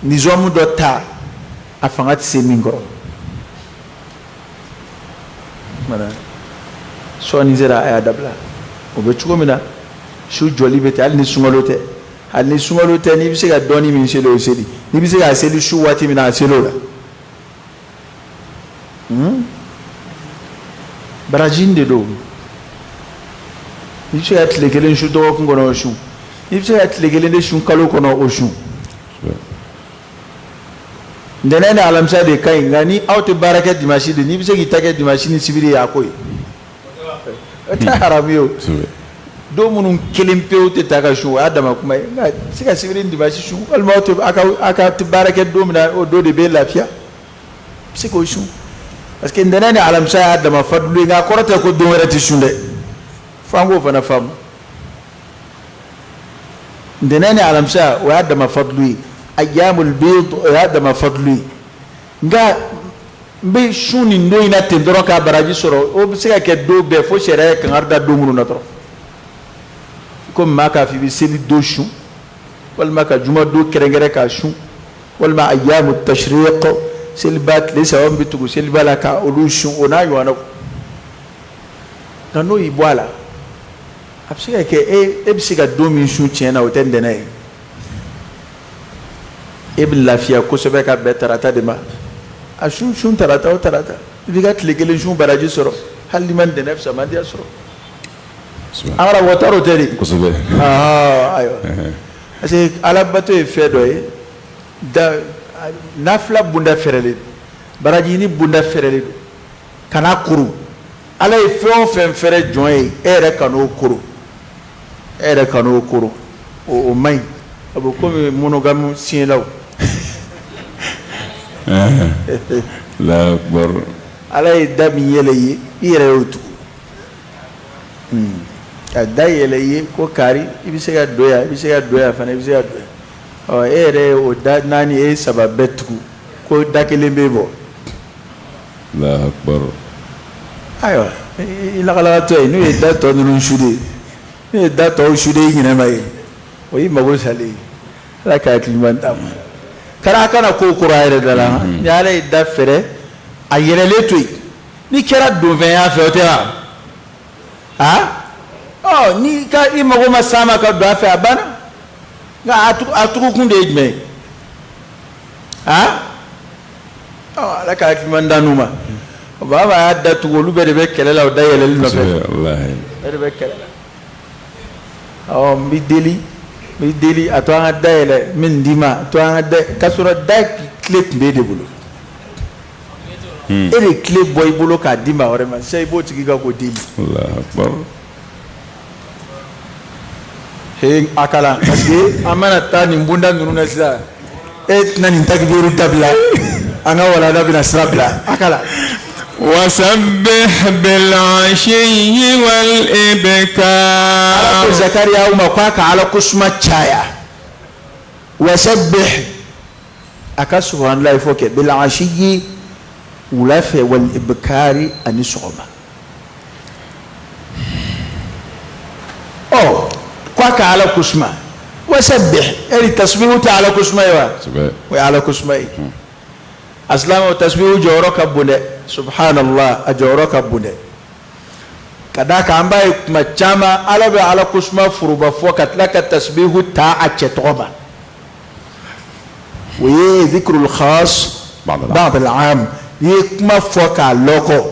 nizɔmu dɔ ta, a fanga tɛ se min kɔrɔ. Sɔɔni sera, a y'a dabila. O bɛ cogo min na, su jɔli bɛ ten. Hali ni sunkalo tɛ, hali ni sunkalo tɛ, n'i bɛ se ka dɔɔni min seli, o seli. N'i bɛ se k'a seli su waati min na, a seli o la. Baraji de don. I bɛ se ka tile kelen sun dɔgɔkun kɔnɔ, o sun. I bɛ se ka tile kelen de sun kalo kɔnɔ, o sun. Ntɛnɛn ni alamisa de ka ɲi, nka ni aw tɛ baara kɛ dimanche de, n'i bɛ se k'i ta kɛ dimanche ni sibiri ye, a ko ye, o tɛ haramu ye. O don minnu kelen pewu tɛ taa ka sun, o y'a dama kuma ye. Nka se ka sibiri ni dimanche sun, walima aw tɛ aw ka tɛ baara kɛ don min na, o don de bɛ lafiya, i bɛ se k'o sun. Parce que ntɛnɛn ni alamisa y'a dama fadulu ye, nka a kɔrɔ tɛ ko don wɛrɛ tɛ sun dɛ. Fo an k'o fana faamu. Ntɛnɛn ni alamisa, o y'a dama fadulu ye. Ayyamul bid, o y'a dama fadulu ye. Nka n bɛ sun nin don in na ten dɔrɔn k'a baraji sɔrɔ, o bɛ se ka kɛ don bɛɛ, fo sariya ye kangari da don minnu na dɔrɔn. Komi maa k'a fɔ i bɛ seli don sun, walima ka juma don kɛrɛnkɛrɛn k'a sun, walima ayyamu tashriq, seliba tile 3 min bɛ tugu seliba la, ka olu sun, o n'a ɲɔgɔnnaw. Nka n'o y'i bɔ a la, a bɛ se ka kɛ e bɛ se ka don min sun tiɲɛ na, o tɛ ntɛnɛn ye. E bɛ lafiya kosɛbɛ ka bɛn tarata de ma, a sun sun tarata o tarata, i b'i ka tile kelen sun baraji sɔrɔ, hali n'i ma ntɛnɛn fisamandiya sɔrɔ. An karamɔgɔ, t'a dɔn o tɛ de? Kosɛbɛ. Ayiwa. Parce que alabato ye fɛn dɔ ye, da nafila bonda fɛrɛlen don, baraji ni bonda fɛrɛlen don. Kana koro. Ala ye fɛn o fɛn fɛrɛ jɔn ye, e yɛrɛ kan'o koro, e yɛrɛ kan'o koro, o man ɲi. A bɛ komi monogame siɲɛlaw. Allahu akbar. Ala ye da min yɛlɛ i ye, i yɛrɛ y'o tugu. Ka da yɛlɛ i ye ko kari, i bɛ se ka don yan, i bɛ se ka don yan fana, i bɛ se ka don yan. Ɔ, e yɛrɛ ye o da naani, e ye saba bɛɛ tugu, ko da kelen bɛ bɔ. Allahu akbar. Ayiwa, i lagalagatɔ ye, n'u ye da tɔ ninnu sude, n'u ye da tɔw sude i ɲinɛ ma ye, o y'i mago salen ye. Ala ka hakili ɲuman d'a ma. Kari a kana ko koro a yɛrɛ da la. Ni Ala ye da fɛrɛ, a yɛlɛlen to yen. N'i kɛra donfɛn y'a fɛ, o tɛ wa? Aa, ɔ, n'i ka i mago ma s'a ma ka don a fɛ, a banna. Nka a tugukun de ye jumɛn ye? Aa, ɔ, Ala ka hakili ɲuman d'an n'u ma. Maa maa y'a datugu, olu bɛɛ de bɛ kɛlɛ la o da yɛlɛli nɔfɛ. Walahi. Bɛɛ de bɛ kɛlɛ la. Ɔ, n b'i deli, n b'i deli, a to an ka da yɛlɛ, n bɛ nin d'i ma, a to an ka da, k'a sɔrɔ da clé tun b'e de bolo. E de clé bɔ i bolo k'a di maa wɛrɛ ma, sisan i b'o tigi ka ko deli. Allahu akbar. He, a kalan, parce que an mana taa nin bonda ninnu na sisan, e tɛna nin takibiru dabila, an ka walanda bɛna sira bila. A kalan. وسبح بالعشي والإبكار. Ala ko Zakariya ma k'a ka Ala ko suma caya. Wasabbih, a ka subhanallahi fɔ kɛ, bil ashiyi, wula fɛ, wal ibkari, ani sɔgɔma. Ɔ, k'a ka Ala ko suma, wasabbih, e tasbihu tɛ Ala ko suma ye wa? O ye Ala ko suma ye. A silamɛw, tasbihu jɔyɔrɔ ka bon dɛ. Subhanallah, a jɔyɔrɔ ka bon dɛ. Ka d'a kan, an b'a ye tuma caman, Ala bɛ Ala ko suma foroba fɔ ka tila ka tasbihu ta a cɛ tɔgɔ ma. O ye zikrul khas ba'd al-am. N'i ye kuma fɔ k'a lɔkɔ,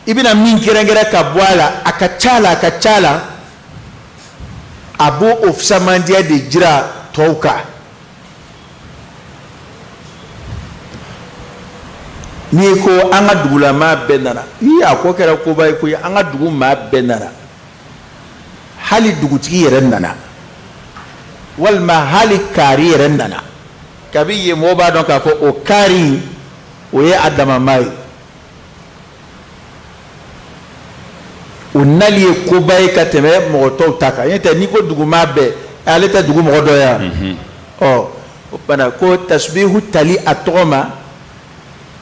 i bɛna min kɛrɛnkɛrɛn ka bɔ a la, a ka ca la, a ka ca la, a b'o o fisamandiya de jira tɔw kan. N'i ko an ka dugulamaa bɛɛ nana, ii, a ko kɛra koba ye koyi, an ka dugu maa bɛɛ nana, hali dugutigi yɛrɛ nana, walima hali kaari yɛrɛ nana. Kabi yen, mɔgɔw b'a dɔn k'a fɔ o kaari, o ye a damamaa ye. O nali ye koba ye ka tɛmɛ mɔgɔ tɔw ta kan. N'o tɛ, n'i ko dugumaa bɛɛ, ale tɛ dugu mɔgɔ dɔ ye. Ɔ, o bana ko tasbihu tali a tɔgɔ ma,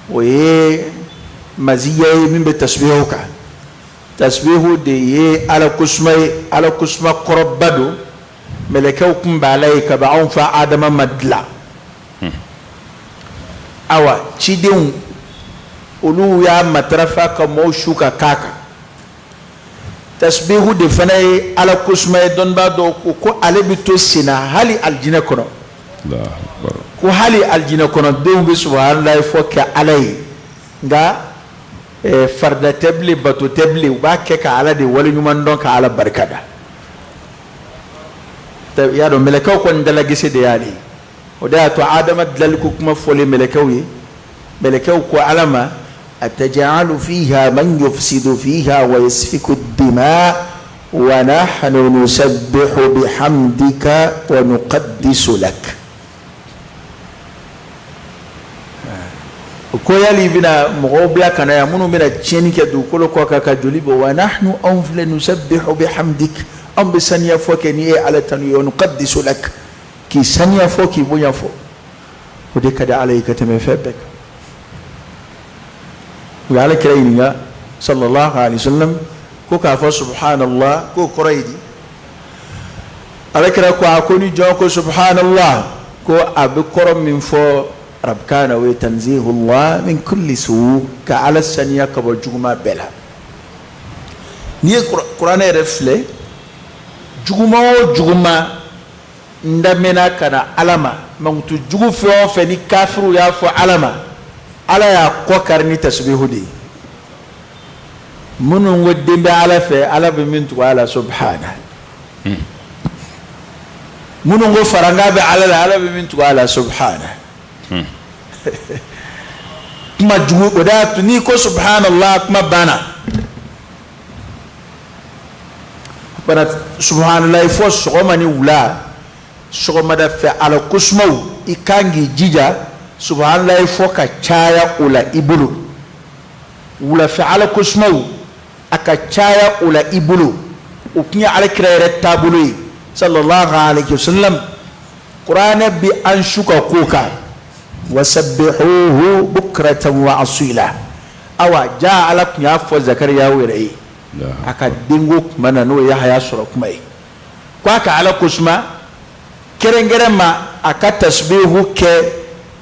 o ye maziya ye min bɛ tasbihu kan. Tasbihu de ye Ala kosuma ye, Ala kosuma kɔrɔba don. Mɛlɛkɛw kun b'a la ye kabi anw fa Adama ma dilan. Awa, cidenw, olu y'a matarafa ka mɔɔw su ka k'a kan. Tasbihu de fana ye Ala kosuma ye. Dɔnnibaa dɔw ko ko ale bɛ to senna hali alijinɛ kɔnɔ, ko hali alijinɛ kɔnɔdenw bɛ subahanallahi fɔ kɛ Ala ye. Nka farida tɛ bilen, bato tɛ bilen, u b'a kɛ ka Ala de waleɲuman dɔn, ka Ala barika da. I y'a dɔn, mɛlɛkɛw kɔni dalagese de y'ale ye. O de y'a to Adama dilanli ko kuma fɔlen mɛlɛkɛw ye, mɛlɛkɛw ko Ala ma: atajalu fiha man yufsidu fiha wa yasfiku dima wa nahnu nusabbihu bihamdika wa nuqaddisu lak. O ko yali i bɛna mɔgɔw bila ka na yan minnu bɛna tiɲɛni kɛ dugukolo kɔ kan, ka joli bɔ? Wa nahnu, anw filɛ, nusabbihu bihamdik, anw bɛ saniya fɔ kɛ ni e Ala tanu ye, wa nuqaddisu lak, k'i saniya fɔ, k'i bonya fɔ. O de ka di Ala ye ka tɛmɛ fɛn bɛɛ kan. U ye Ala kira ɲininka sallallahu alaihi wasallam ko k'a fɔ subhanallah, k'o kɔrɔ ye di? Ala kira ko a ko ni jɔn ko subhanallah, ko a bɛ kɔrɔ min fɔ arabukan na, o ye tanzihullah min kulli su, ka Ala saniya ka bɔ juguman bɛɛ la. N'i ye kuranɛ yɛrɛ filɛ, juguman o juguman n damɛna ka na Ala ma, mankutu jugu fɛn o fɛn ni kafiriw y'a fɔ Ala ma, Ala y'a kɔ kari ni tasbihu de ye. Minnu ko den bɛ Ala fɛ, Ala bɛ min tugu a la, subhana. Minnu ko faranga bɛ Ala la, Ala bɛ min tugu a la subhana. Kuma jugu o de y'a to n'i ko subhanallah kuma banna. Bana subhanallah fɔ sɔgɔma ni wula, sɔgɔmada fɛ Ala kosumaw, i kan k'i jija subhanallah fɔ ka caya o la i bolo. Wulafɛ Ala kosumaw, a ka caya o la i bolo. O tun ye Ala kira yɛrɛ taabolo ye sallallahu alaihi wasallam. Kuranɛ bi an su ka ko kan, wasabbihuhu bukratan wa asila. Awa ja Ala tun y'a fɔ Zakariya yɛrɛ ye a ka denko kuma na, n'o ye Yahaya sɔrɔ kuma ye, ko a ka Ala kosuma kɛrɛnkɛrɛn ma, a ka tasbihu kɛ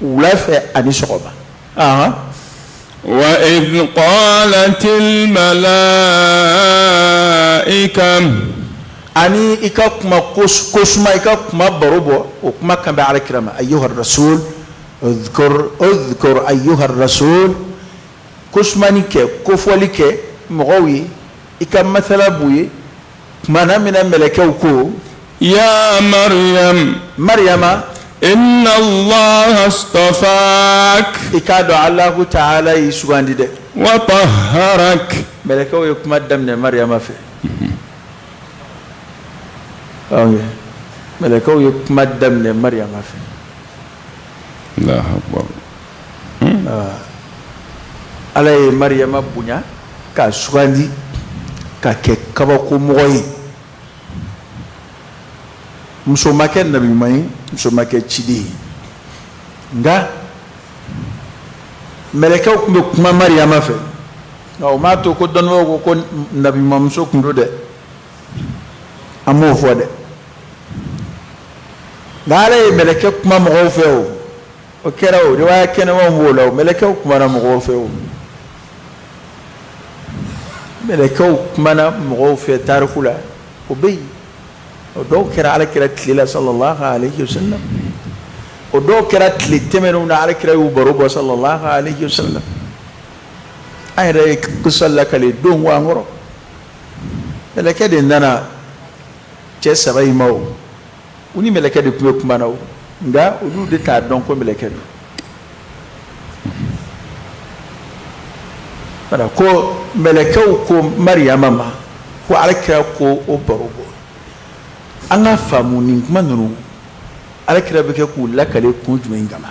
wula fɛ ani sɔgɔma. Ahan. وإذ قالت الملائكة. Ani i ka kuma kosuma, i ka kuma baro bɔ, o kuma kan bɛ Ala kira ma. Ayyuha rasul udhkur, udhkur ayyuha rasul, kosumani kɛ, kofɔli kɛ mɔgɔw ye, i ka masala b'u ye tuma na min na mɛlɛkɛw ko: يا مريم. Mariyama. إن الله اصطفاك. I k'a dɔn Alahu taala y'i sugandi dɛ. وطهرك. Mɛlɛkɛw ye kuma daminɛ Mariyama fɛ. Ok, mɛlɛkɛw ye kuma daminɛ Mariyama fɛ. الله أكبر. Ala ye Mariyama bonya k'a sugandi ka kɛ kabakomɔgɔ ye. Muso ma kɛ nabi ɲuman ye, muso ma kɛ ciden ye, nka mɛlɛkɛw tun bɛ kuma Mariyama fɛ. Nka o m'a to ko dɔnnibagaw ko ko nabi ɲumanmuso tun don dɛ, an m'o fɔ dɛ. Nka Ala ye mɛlɛkɛ kuma mɔgɔw fɛ, o kɛra, o riwaya kɛnɛmanw b'o la. O mɛlɛkɛw kumana mɔgɔw fɛ, o mɛlɛkɛw kumana mɔgɔw fɛ tariku la, o bɛ yen. O dɔw kɛra Ala kira tile la sallallahu alaihi wasallam, o dɔw kɛra tile tɛmɛnenw na, Ala kira y'u baro bɔ sallallahu alaihi wasallam. An yɛrɛ ye kisa lakale don ko an kɔrɔ, mɛlɛkɛ de nana cɛ saba in ma. O u ni mɛlɛkɛ de tun bɛ kuma na o, nka olu de t'a dɔn ko mɛlɛkɛ don. Wala ko mɛlɛkɛw ko Mariyama ma ko Ala kira ko o baro bɔ. An ka faamu, nin kuma ninnu, Ala kira bɛ kɛ k'u lakale kun jumɛn kama?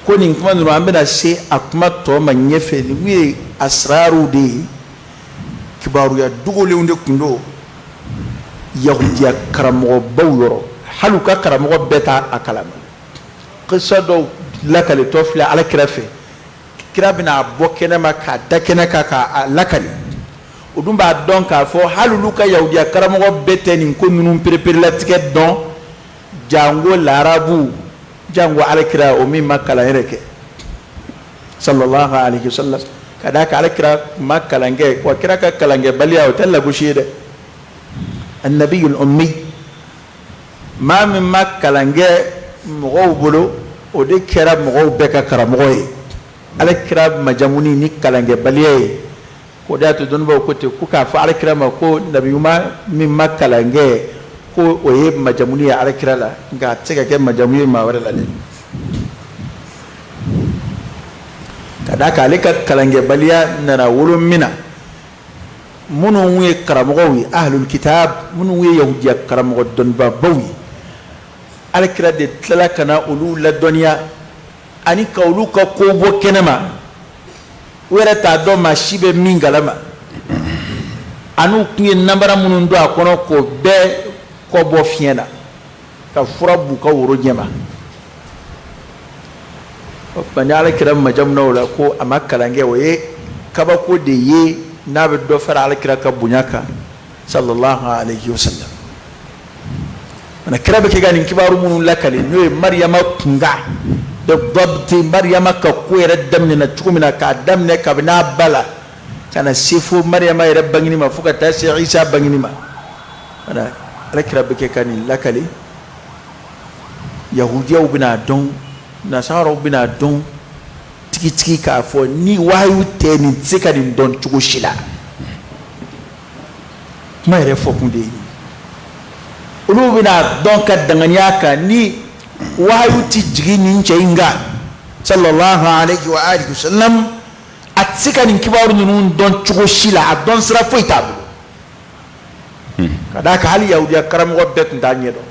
Ko nin kuma ninnu, an bɛna se a kuma tɔ ma ɲɛfɛ. Nin kun ye asiraruw de ye, kibaruya dogolenw de tun don yahudiya karamɔgɔbaw yɔrɔ, hali u ka karamɔgɔ bɛɛ t'a a kalama. Kisa dɔw lakaletɔ filɛ Ala kira fɛ, kira bɛna a bɔ kɛnɛ ma k'a da kɛnɛ kan k'a lakale. O dun b'a dɔn k'a fɔ hali olu ka yahudiya karamɔgɔ bɛɛ tɛ nin ko ninnu pereperelatigɛ dɔn, jango larabu, jango Ala kira, o min ma kalan yɛrɛ kɛ sallallahu alaihi wasallam. Ka d'a kan Ala kira ma kalan kɛ, wa kira ka kalankɛbaliya, o tɛ lagosi ye dɛ. Annabiyul ummi, maa min ma kalan kɛ mɔgɔw bolo, o de kɛra mɔgɔw bɛɛ ka karamɔgɔ ye. Ala kira majamuni ni kalankɛbaliya ye, o de y'a to dɔnnibaaw ko ten ko k'a fɔ Ala kira ma ko nabi ɲuman min ma kalan kɛ, ko o ye majamuni ye Ala kira la, nka a tɛ se ka kɛ majamu ye maa wɛrɛ la dɛ. Ka d'a kan ale ka kalankɛbaliya nana wolo min na, minnu ye karamɔgɔw ye, ahlul kitab, minnu ye yahudiya karamɔgɔ dɔnnibabaw ye, Ala kira de tilala ka na olu ladɔnniya ani ka olu ka ko bɔ kɛnɛ ma. U yɛrɛ t'a dɔn maa si bɛ min kalama, ani tun ye nanbara minnu don a kɔnɔ, k'o bɛɛ kɔ bɔ fiɲɛ na, ka fura b'u ka woro ɲɛma. O tuma, ni Ala kira majamuna o la ko a ma kalan kɛ, o ye kabako de ye n'a bɛ dɔ fara Ala kira ka bonya kan sallallahu alaihi wasallam. Mana kira bɛ kɛ ka nin kibaru minnu lakale, n'o ye Mariyama kunkan bidabti, Mariyama ka ko yɛrɛ daminɛna cogo min na, k'a daminɛ kabini a ba la ka na se fo Mariyama yɛrɛ bangeni ma, fo ka taa se Isa bangeni ma, mana Ala kira bɛ kɛ ka nin lakale, yahudiyaw bɛna dɔn, nasaraw bɛna dɔn tigitigi k'a fɔ ni wahayu tɛ, nin tɛ se ka nin dɔn cogo si la. Kuma yɛrɛ fɔ kun de ye nin. Olu bɛna dɔn ka danganiya kan ni wahayu ti jigin nin cɛ in kan sallallahu alayhi wa alihi wa sallam, a tɛ se ka nin kibaru ninnu dɔn cogo si la, a dɔn sira foyi t'a bolo. Ka d'a kan hali yahudiya karamɔgɔ bɛɛ tun t'a ɲɛ dɔn,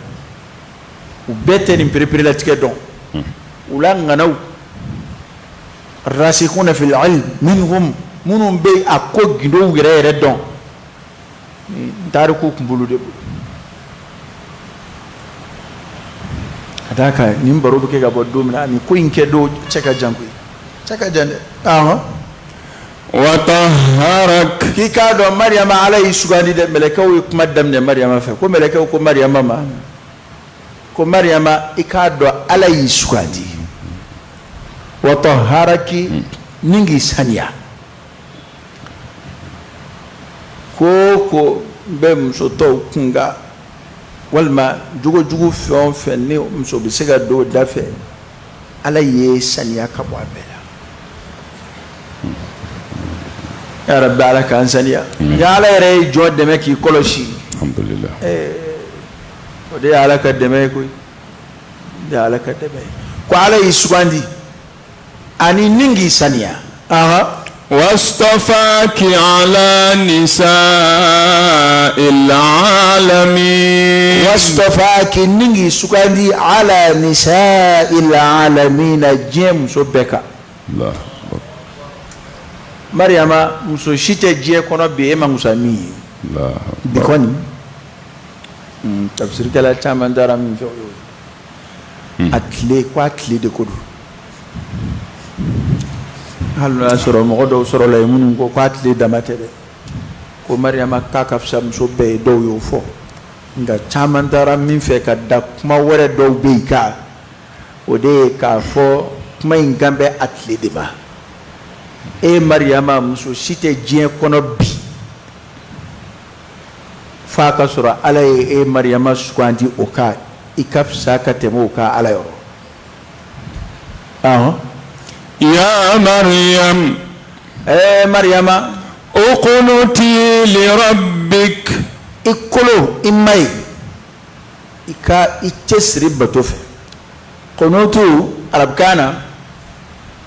u bɛɛ tɛ nin pereperelatigɛ dɔn. U la ŋanaw rasikhuna fil ilm minhum, minnu bɛ a ko gindow yɛrɛ yɛrɛ dɔn, tariku tun b'olu de bolo. Ka d'a kan nin baro bɛ kɛ ka bɔ don min na, nin ko in kɛ don cɛ ka jan koyi, cɛ ka jan dɛ. Ahɔn. Watahharak. K'i k'a dɔn Mariyama, Ala y'i sugandi dɛ. Mɛlɛkɛw ye kuma daminɛ Mariyama fɛ ko mɛlɛkɛw ko Mariyama ma ko Mariyama, i k'a dɔn Ala y'i sugandi, watahharaki, ni k'i saniya. Ko ko bɛ muso tɔw kunkan walima jogojugu fɛn o fɛn ni muso bɛ se ka don o da fɛ, Ala y'e saniya ka bɔ a bɛɛ la. Ya Rabbi, Ala k'an saniya. Ni Ala yɛrɛ ye jɔn dɛmɛ k'i kɔlɔsi, o de ye Ala ka dɛmɛ ye koyi, o de ye Ala ka dɛmɛ ye. Ko Ala y'i sugandi ani ni k'i saniya. Wastafaki ala nisa'il alamin. Wastafaki, ni k'i sugandi, ala nisa'il alamina, diɲɛ muso bɛɛ kan. Mariama, muso si tɛ diɲɛ kɔnɔ bi e man fisa min ye bi kɔni. Tafsirikɛla caman taara min fɛ, o y'o ye. A tile ko a tile de ko don, hali n'o y'a sɔrɔ mɔgɔ dɔw sɔrɔla yen minnu ko k'a tile dama tɛ dɛ, ko Mariama k'a ka fisa muso bɛɛ ye, dɔw y'o fɔ. Nka caman taara min fɛ ka da kuma wɛrɛ dɔw bɛ yen kan, o de ye k'a fɔ kuma in kan bɛ a tile de ma. E Mariyama, muso si tɛ diɲɛ kɔnɔ bi f'a ka sɔrɔ Ala ye e Mariyama sugandi o kan, i ka fisa ka tɛmɛ o kan Ala yɔrɔ. Ɔhɔn. Ya Maryam. Ee Mariyama. Uqnuti li rabbik. I kolo i ma ye, i ka i cɛsiri bato fɛ. Kunutu arabukan na,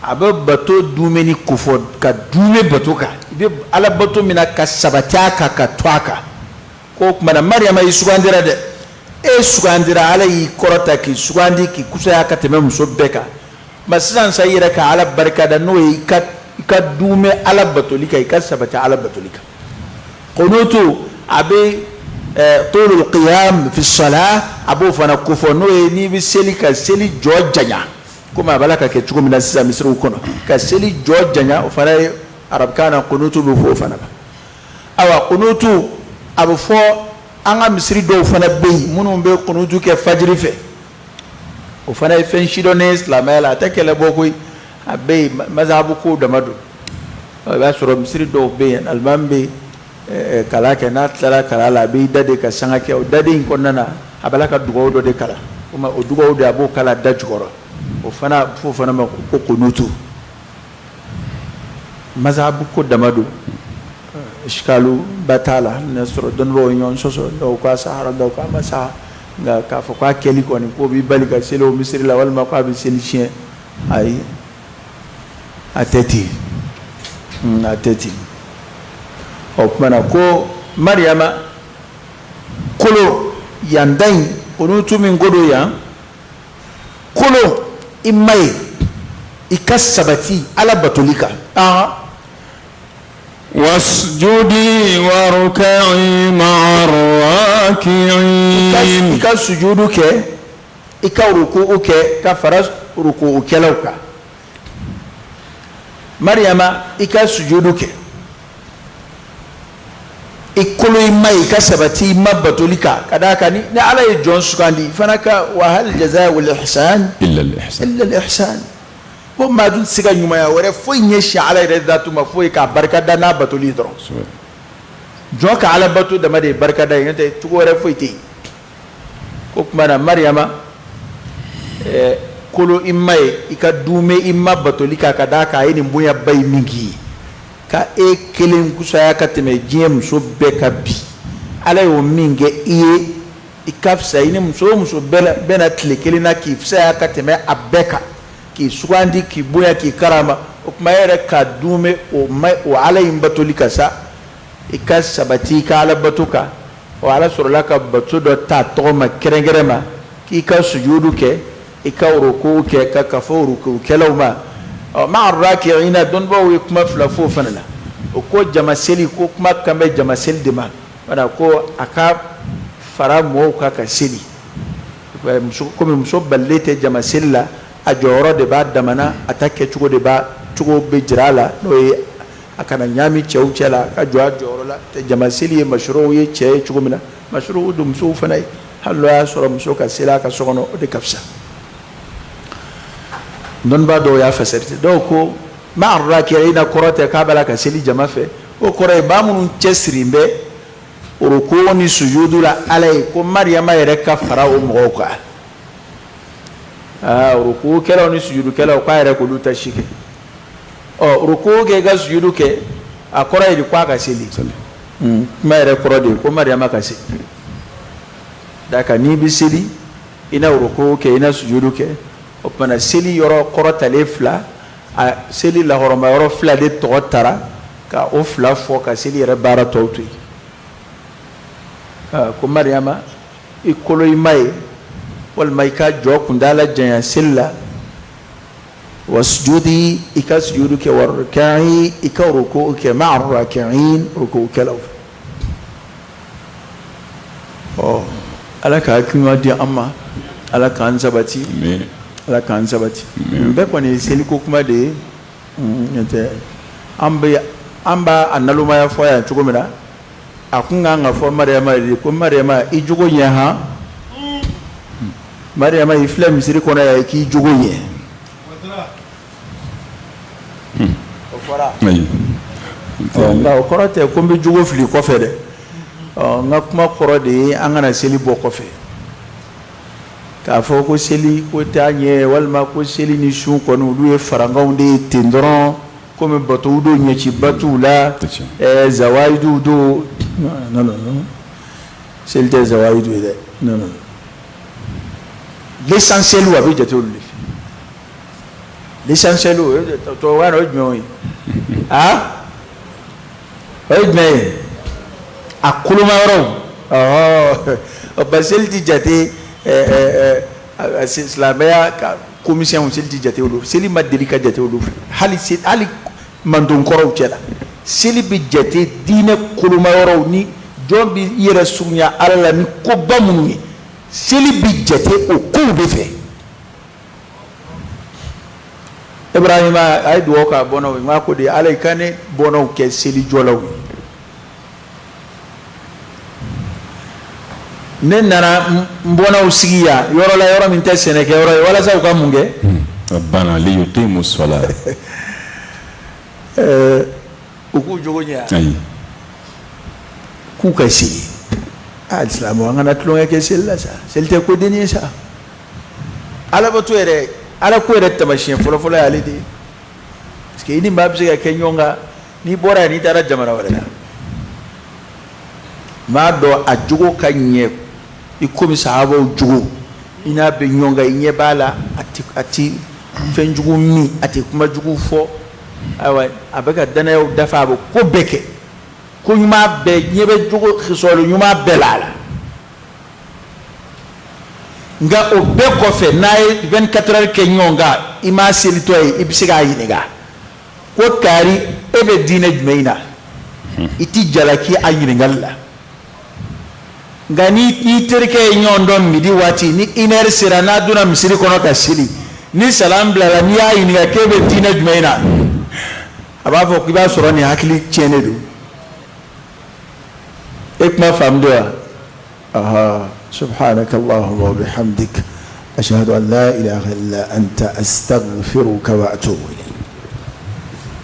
a bɛ bato dumuni kofɔ, ka duumɛ bato kan, i bɛ Ala bato min na ka sabati a kan, ka to a kan. Ko o tuma na Mariyama, i sugandira dɛ, e sugandira, Ala y'i kɔrɔta k'i sugandi k'i kusaya ka tɛmɛ muso bɛɛ kan. Ma sisan sa, i yɛrɛ ka Ala barikada, n'o ye i ka duumɛ Ala batoli kan, i ka sabati Ala batoli kan. Kunutu, a bɛ tulul qiyam fi salah, a b'o fana kofɔ, n'o ye n'i bɛ seli, ka seli jɔ janya, komi a b'a la ka kɛ cogo min na sisan misiriw kɔnɔ, ka seli jɔ janya, o fana ye arabukan na kunutu bɛ fɔ o fana ma. Ayiwa, kunutu a bɛ fɔ an ka misiri dɔw fana bɛ yen minnu bɛ kunutu kɛ fajiri fɛ, o fana ye fɛn sidɔnnen ye silamɛya la, a tɛ kɛlɛ bɔ koyi, a bɛ yen, mazahabu ko dama don. I b'a sɔrɔ misiri dɔw bɛ yen, alimami bɛ kalan kɛ, n'a tilara kalan la, a b'i da de ka sanga kɛ. O daden in kɔnɔna na, a b'a la ka dugawu dɔ de kalan, o ma o dugawu de, a b'o kalan da jukɔrɔ, o fana f'o fana ma ko kunutu. Mazahabu ko dama don, isikalu ba t'a la, n'a sɔrɔ dɔnnibaaw ye ɲɔgɔn sɔsɔ, dɔw k'a sahara, dɔw k'a ma saha. Nka k'a fɔ k'a kɛli kɔni k'o b'i bali ka seli o misiri la walima k'a bɛ seli tiɲɛ, ayi, a tɛ ten, a tɛ ten. O tuma na ko Mariyama, kolo yan da in, kunutu min ko don yan, kolo i ma ye, i ka sabati Ala batoli kan. Wasjudi warka'i ma'a raki'in. I ka sujudu kɛ, i ka ruku'u kɛ ka fara ruku'ukɛlaw kan. Mariyama, i ka sujudu kɛ, i kolo i ma ye, i ka sabati i ma batoli kan. Ka d'a kan ni Ala ye jɔn sugandi fana ka wa hal jazaa'ul ihsan illa al-ihsan. Illa al-ihsan. Ko maa dun tɛ se ka ɲumanya wɛrɛ foyi ɲɛsin Ala yɛrɛ datu ma foyi k'a barika da n'a batoli dɔrɔn. Jɔn ka Ala bato dama de ye barika da ye, n'o tɛ cogo wɛrɛ foyi tɛ yen. Ko tuma na Mariyama, kolo i ma ye, i ka duumɛ i ma batoli kan, ka d'a kan a ye nin bonyaba in min k'i ye, ka e kelen kusaya ka tɛmɛ diɲɛ muso bɛɛ kan bi, Ala y'o min kɛ i ye. I ka fisa i ni muso o muso bɛnna tile kelen na, k'i fisaya ka tɛmɛ a bɛɛ kan, k'i sugandi, k'i bonya, k'i karama. O tuma e yɛrɛ ka duumɛ o ma o Ala in batoli kan sa, i ka sabati i ka Ala bato kan. Ɔ, Ala sɔrɔla ka bato dɔ ta tɔgɔ ma kɛrɛnkɛrɛn ma k'i ka sujudu kɛ, i ka ruku kɛ, ka kafo rukukɛlaw ma. Ɔ, ma'a rakiina, dɔnnibaaw ye kuma fila fɔ o fana la. O ko jama seli, ko kuma kan bɛ jama seli de ma. Wala ko a ka fara mɔgɔw kan ka seli. Muso, komi muso balilen tɛ jama seli la, a jɔyɔrɔ de b'a damana, a ta kɛcogo de b'a cogo bɛ jira a la, n'o ye a kana ɲaami cɛw cɛ la, a ka jɔ a jɔyɔrɔ la. Jama seli ye masuruw ye cɛ ye cogo min na, masuruw don musow fana ye. Hali n'o y'a sɔrɔ muso ka seli a ka so kɔnɔ, o de ka fisa. Dɔnnibaa dɔw y'a fasari ten. Dɔw ko ma'a rakiina kɔrɔ tɛ k'a b'a la ka seli jama fɛ. O kɔrɔ ye maa minnu cɛsirilen bɛ ruku ni sujudu la Ala ye, ko Mariyama yɛrɛ ka fara o mɔgɔw kan. Aa, rukukɛlaw ni sujudukɛlaw, k'a yɛrɛ k'olu ta si kɛ. Ɔ, ruku kɛ, i ka sujudu kɛ, a kɔrɔ ye di? Ko a ka seli. Kuma yɛrɛ kɔrɔ de ye ko Mariyama ka seli. Daka n'i bɛ seli, i na ruku kɛ, i na sujudu kɛ. O tuma na seli yɔrɔ kɔrɔtalen fila, a seli lahɔrɔma yɔrɔ fila de tɔgɔ tara ka o fila fɔ ka seli yɛrɛ baara tɔw to yen. Ko Mariyama, i kolo i ma ye, walima i ka jɔ kuntaala janya seli la. Wasujudi, i ka sujudu kɛ, warka'i, i ka ruku kɛ, ma'a raki'in, rukukɛlaw fɛ. Ɔ, Ala ka hakili ɲuman di an ma, Ala k'an sabati, Ala k'an sabati. Nin bɛɛ kɔni ye seliko kuma de ye. N'o tɛ, an bɛ an b'a a nalomaya fɔ yan cogo min na, a kun kan ka fɔ Mariyama de ko Mariyama, i jogo ɲɛ han. Mariyama, i filɛ misiri kɔnɔ yan, i k'i jogo ɲɛ. O fɔra. Nka o kɔrɔ tɛ ko n bɛ jogo fili kɔfɛ dɛ. N ka kuma kɔrɔ de ye an kana seli bɔ kɔfɛ k'a fɔ ko seli ko t'a ɲɛ, walima ko seli ni sun kɔni, olu ye farankanw de ye ten dɔrɔn, komi batow don, ɲɛciba t'u la, zawayiduw don. Non, non, non, seli tɛ zawayidu ye dɛ. Non, non, l'essentiel, a bɛ jate olu de fɛ. L'essentiel, tubabukan na, o ye jumɛn ye? A, o ye jumɛn ye? A koloma yɔrɔw. Ɔhɔ, parce que seli ti jate silamɛya ka commission, seli ti jate olu, seli ma deli ka jate olu fɛ. Hali hali mantonkɔrɔw cɛ la, seli bɛ jate diinɛ koloma yɔrɔw ni jɔn bɛ i yɛrɛ surunya Ala la ni koba minnu ye, seli bɛ jate o kow de fɛ. Ibrahima a ye dugawu k'a bɔnnaw ye, n k'a ko de, Ala, i ka ne bɔnnaw kɛ selijɔlaw ye. Ne nana n bɔnnaw sigi yan yɔrɔ la, yɔrɔ min tɛ sɛnɛkɛyɔrɔ ye, walasa u ka mun kɛ? Rabbana liyuqimu ssalat. U k'u jogo ɲɛ? Ayi. K'u ka seli. Aa, silamɛw, an kana tulonkɛ kɛ seli la sa. Seli tɛ ko dennin ye sa. Alabato yɛrɛ, Ala ko yɛrɛ taamasiyɛn fɔlɔfɔlɔ y'ale de ye, parce que i ni maa bɛ se ka kɛ ɲɔgɔn kan. N'i bɔra yan, n'i taara jamana wɛrɛ la, maa dɔ a jogo ka ɲɛ i komi sahabaw jogo, i n'a bɛ ɲɔgɔn kan, i ɲɛ b'a la, a ti fɛn jugu min, a tɛ kuma jugu fɔ. Ayiwa, a bɛ ka danayaw dafa, a bɛ ko bɛɛ kɛ, ko ɲuman bɛɛ ɲɛ bɛ jogo sɔrɔ ɲuman bɛɛ la a la. Nka o bɛɛ kɔfɛ, n'a ye 24 heures kɛ ɲɔgɔn kan, i m'a selitɔ ye, i bɛ se k'a ɲininka ko kari, e bɛ diinɛ jumɛn in na? I ti jalaki a ɲininkali la. Nka ni i terikɛ ye ɲɔgɔn dɔn midi waati ni une heure sera, n'a donna misiri kɔnɔ ka seli, ni salam bilala, n'i y'a ɲininka k'e bɛ diinɛ jumɛn in na, a b'a fɔ k'i b'a sɔrɔ nin hakili tiɲɛnen don. E kuma faamu de wa? Aha. Subhanaka allahumma wa bihamdik, ashhadu an la ilaha illa anta, astaghfiruka wa atubu ilayk.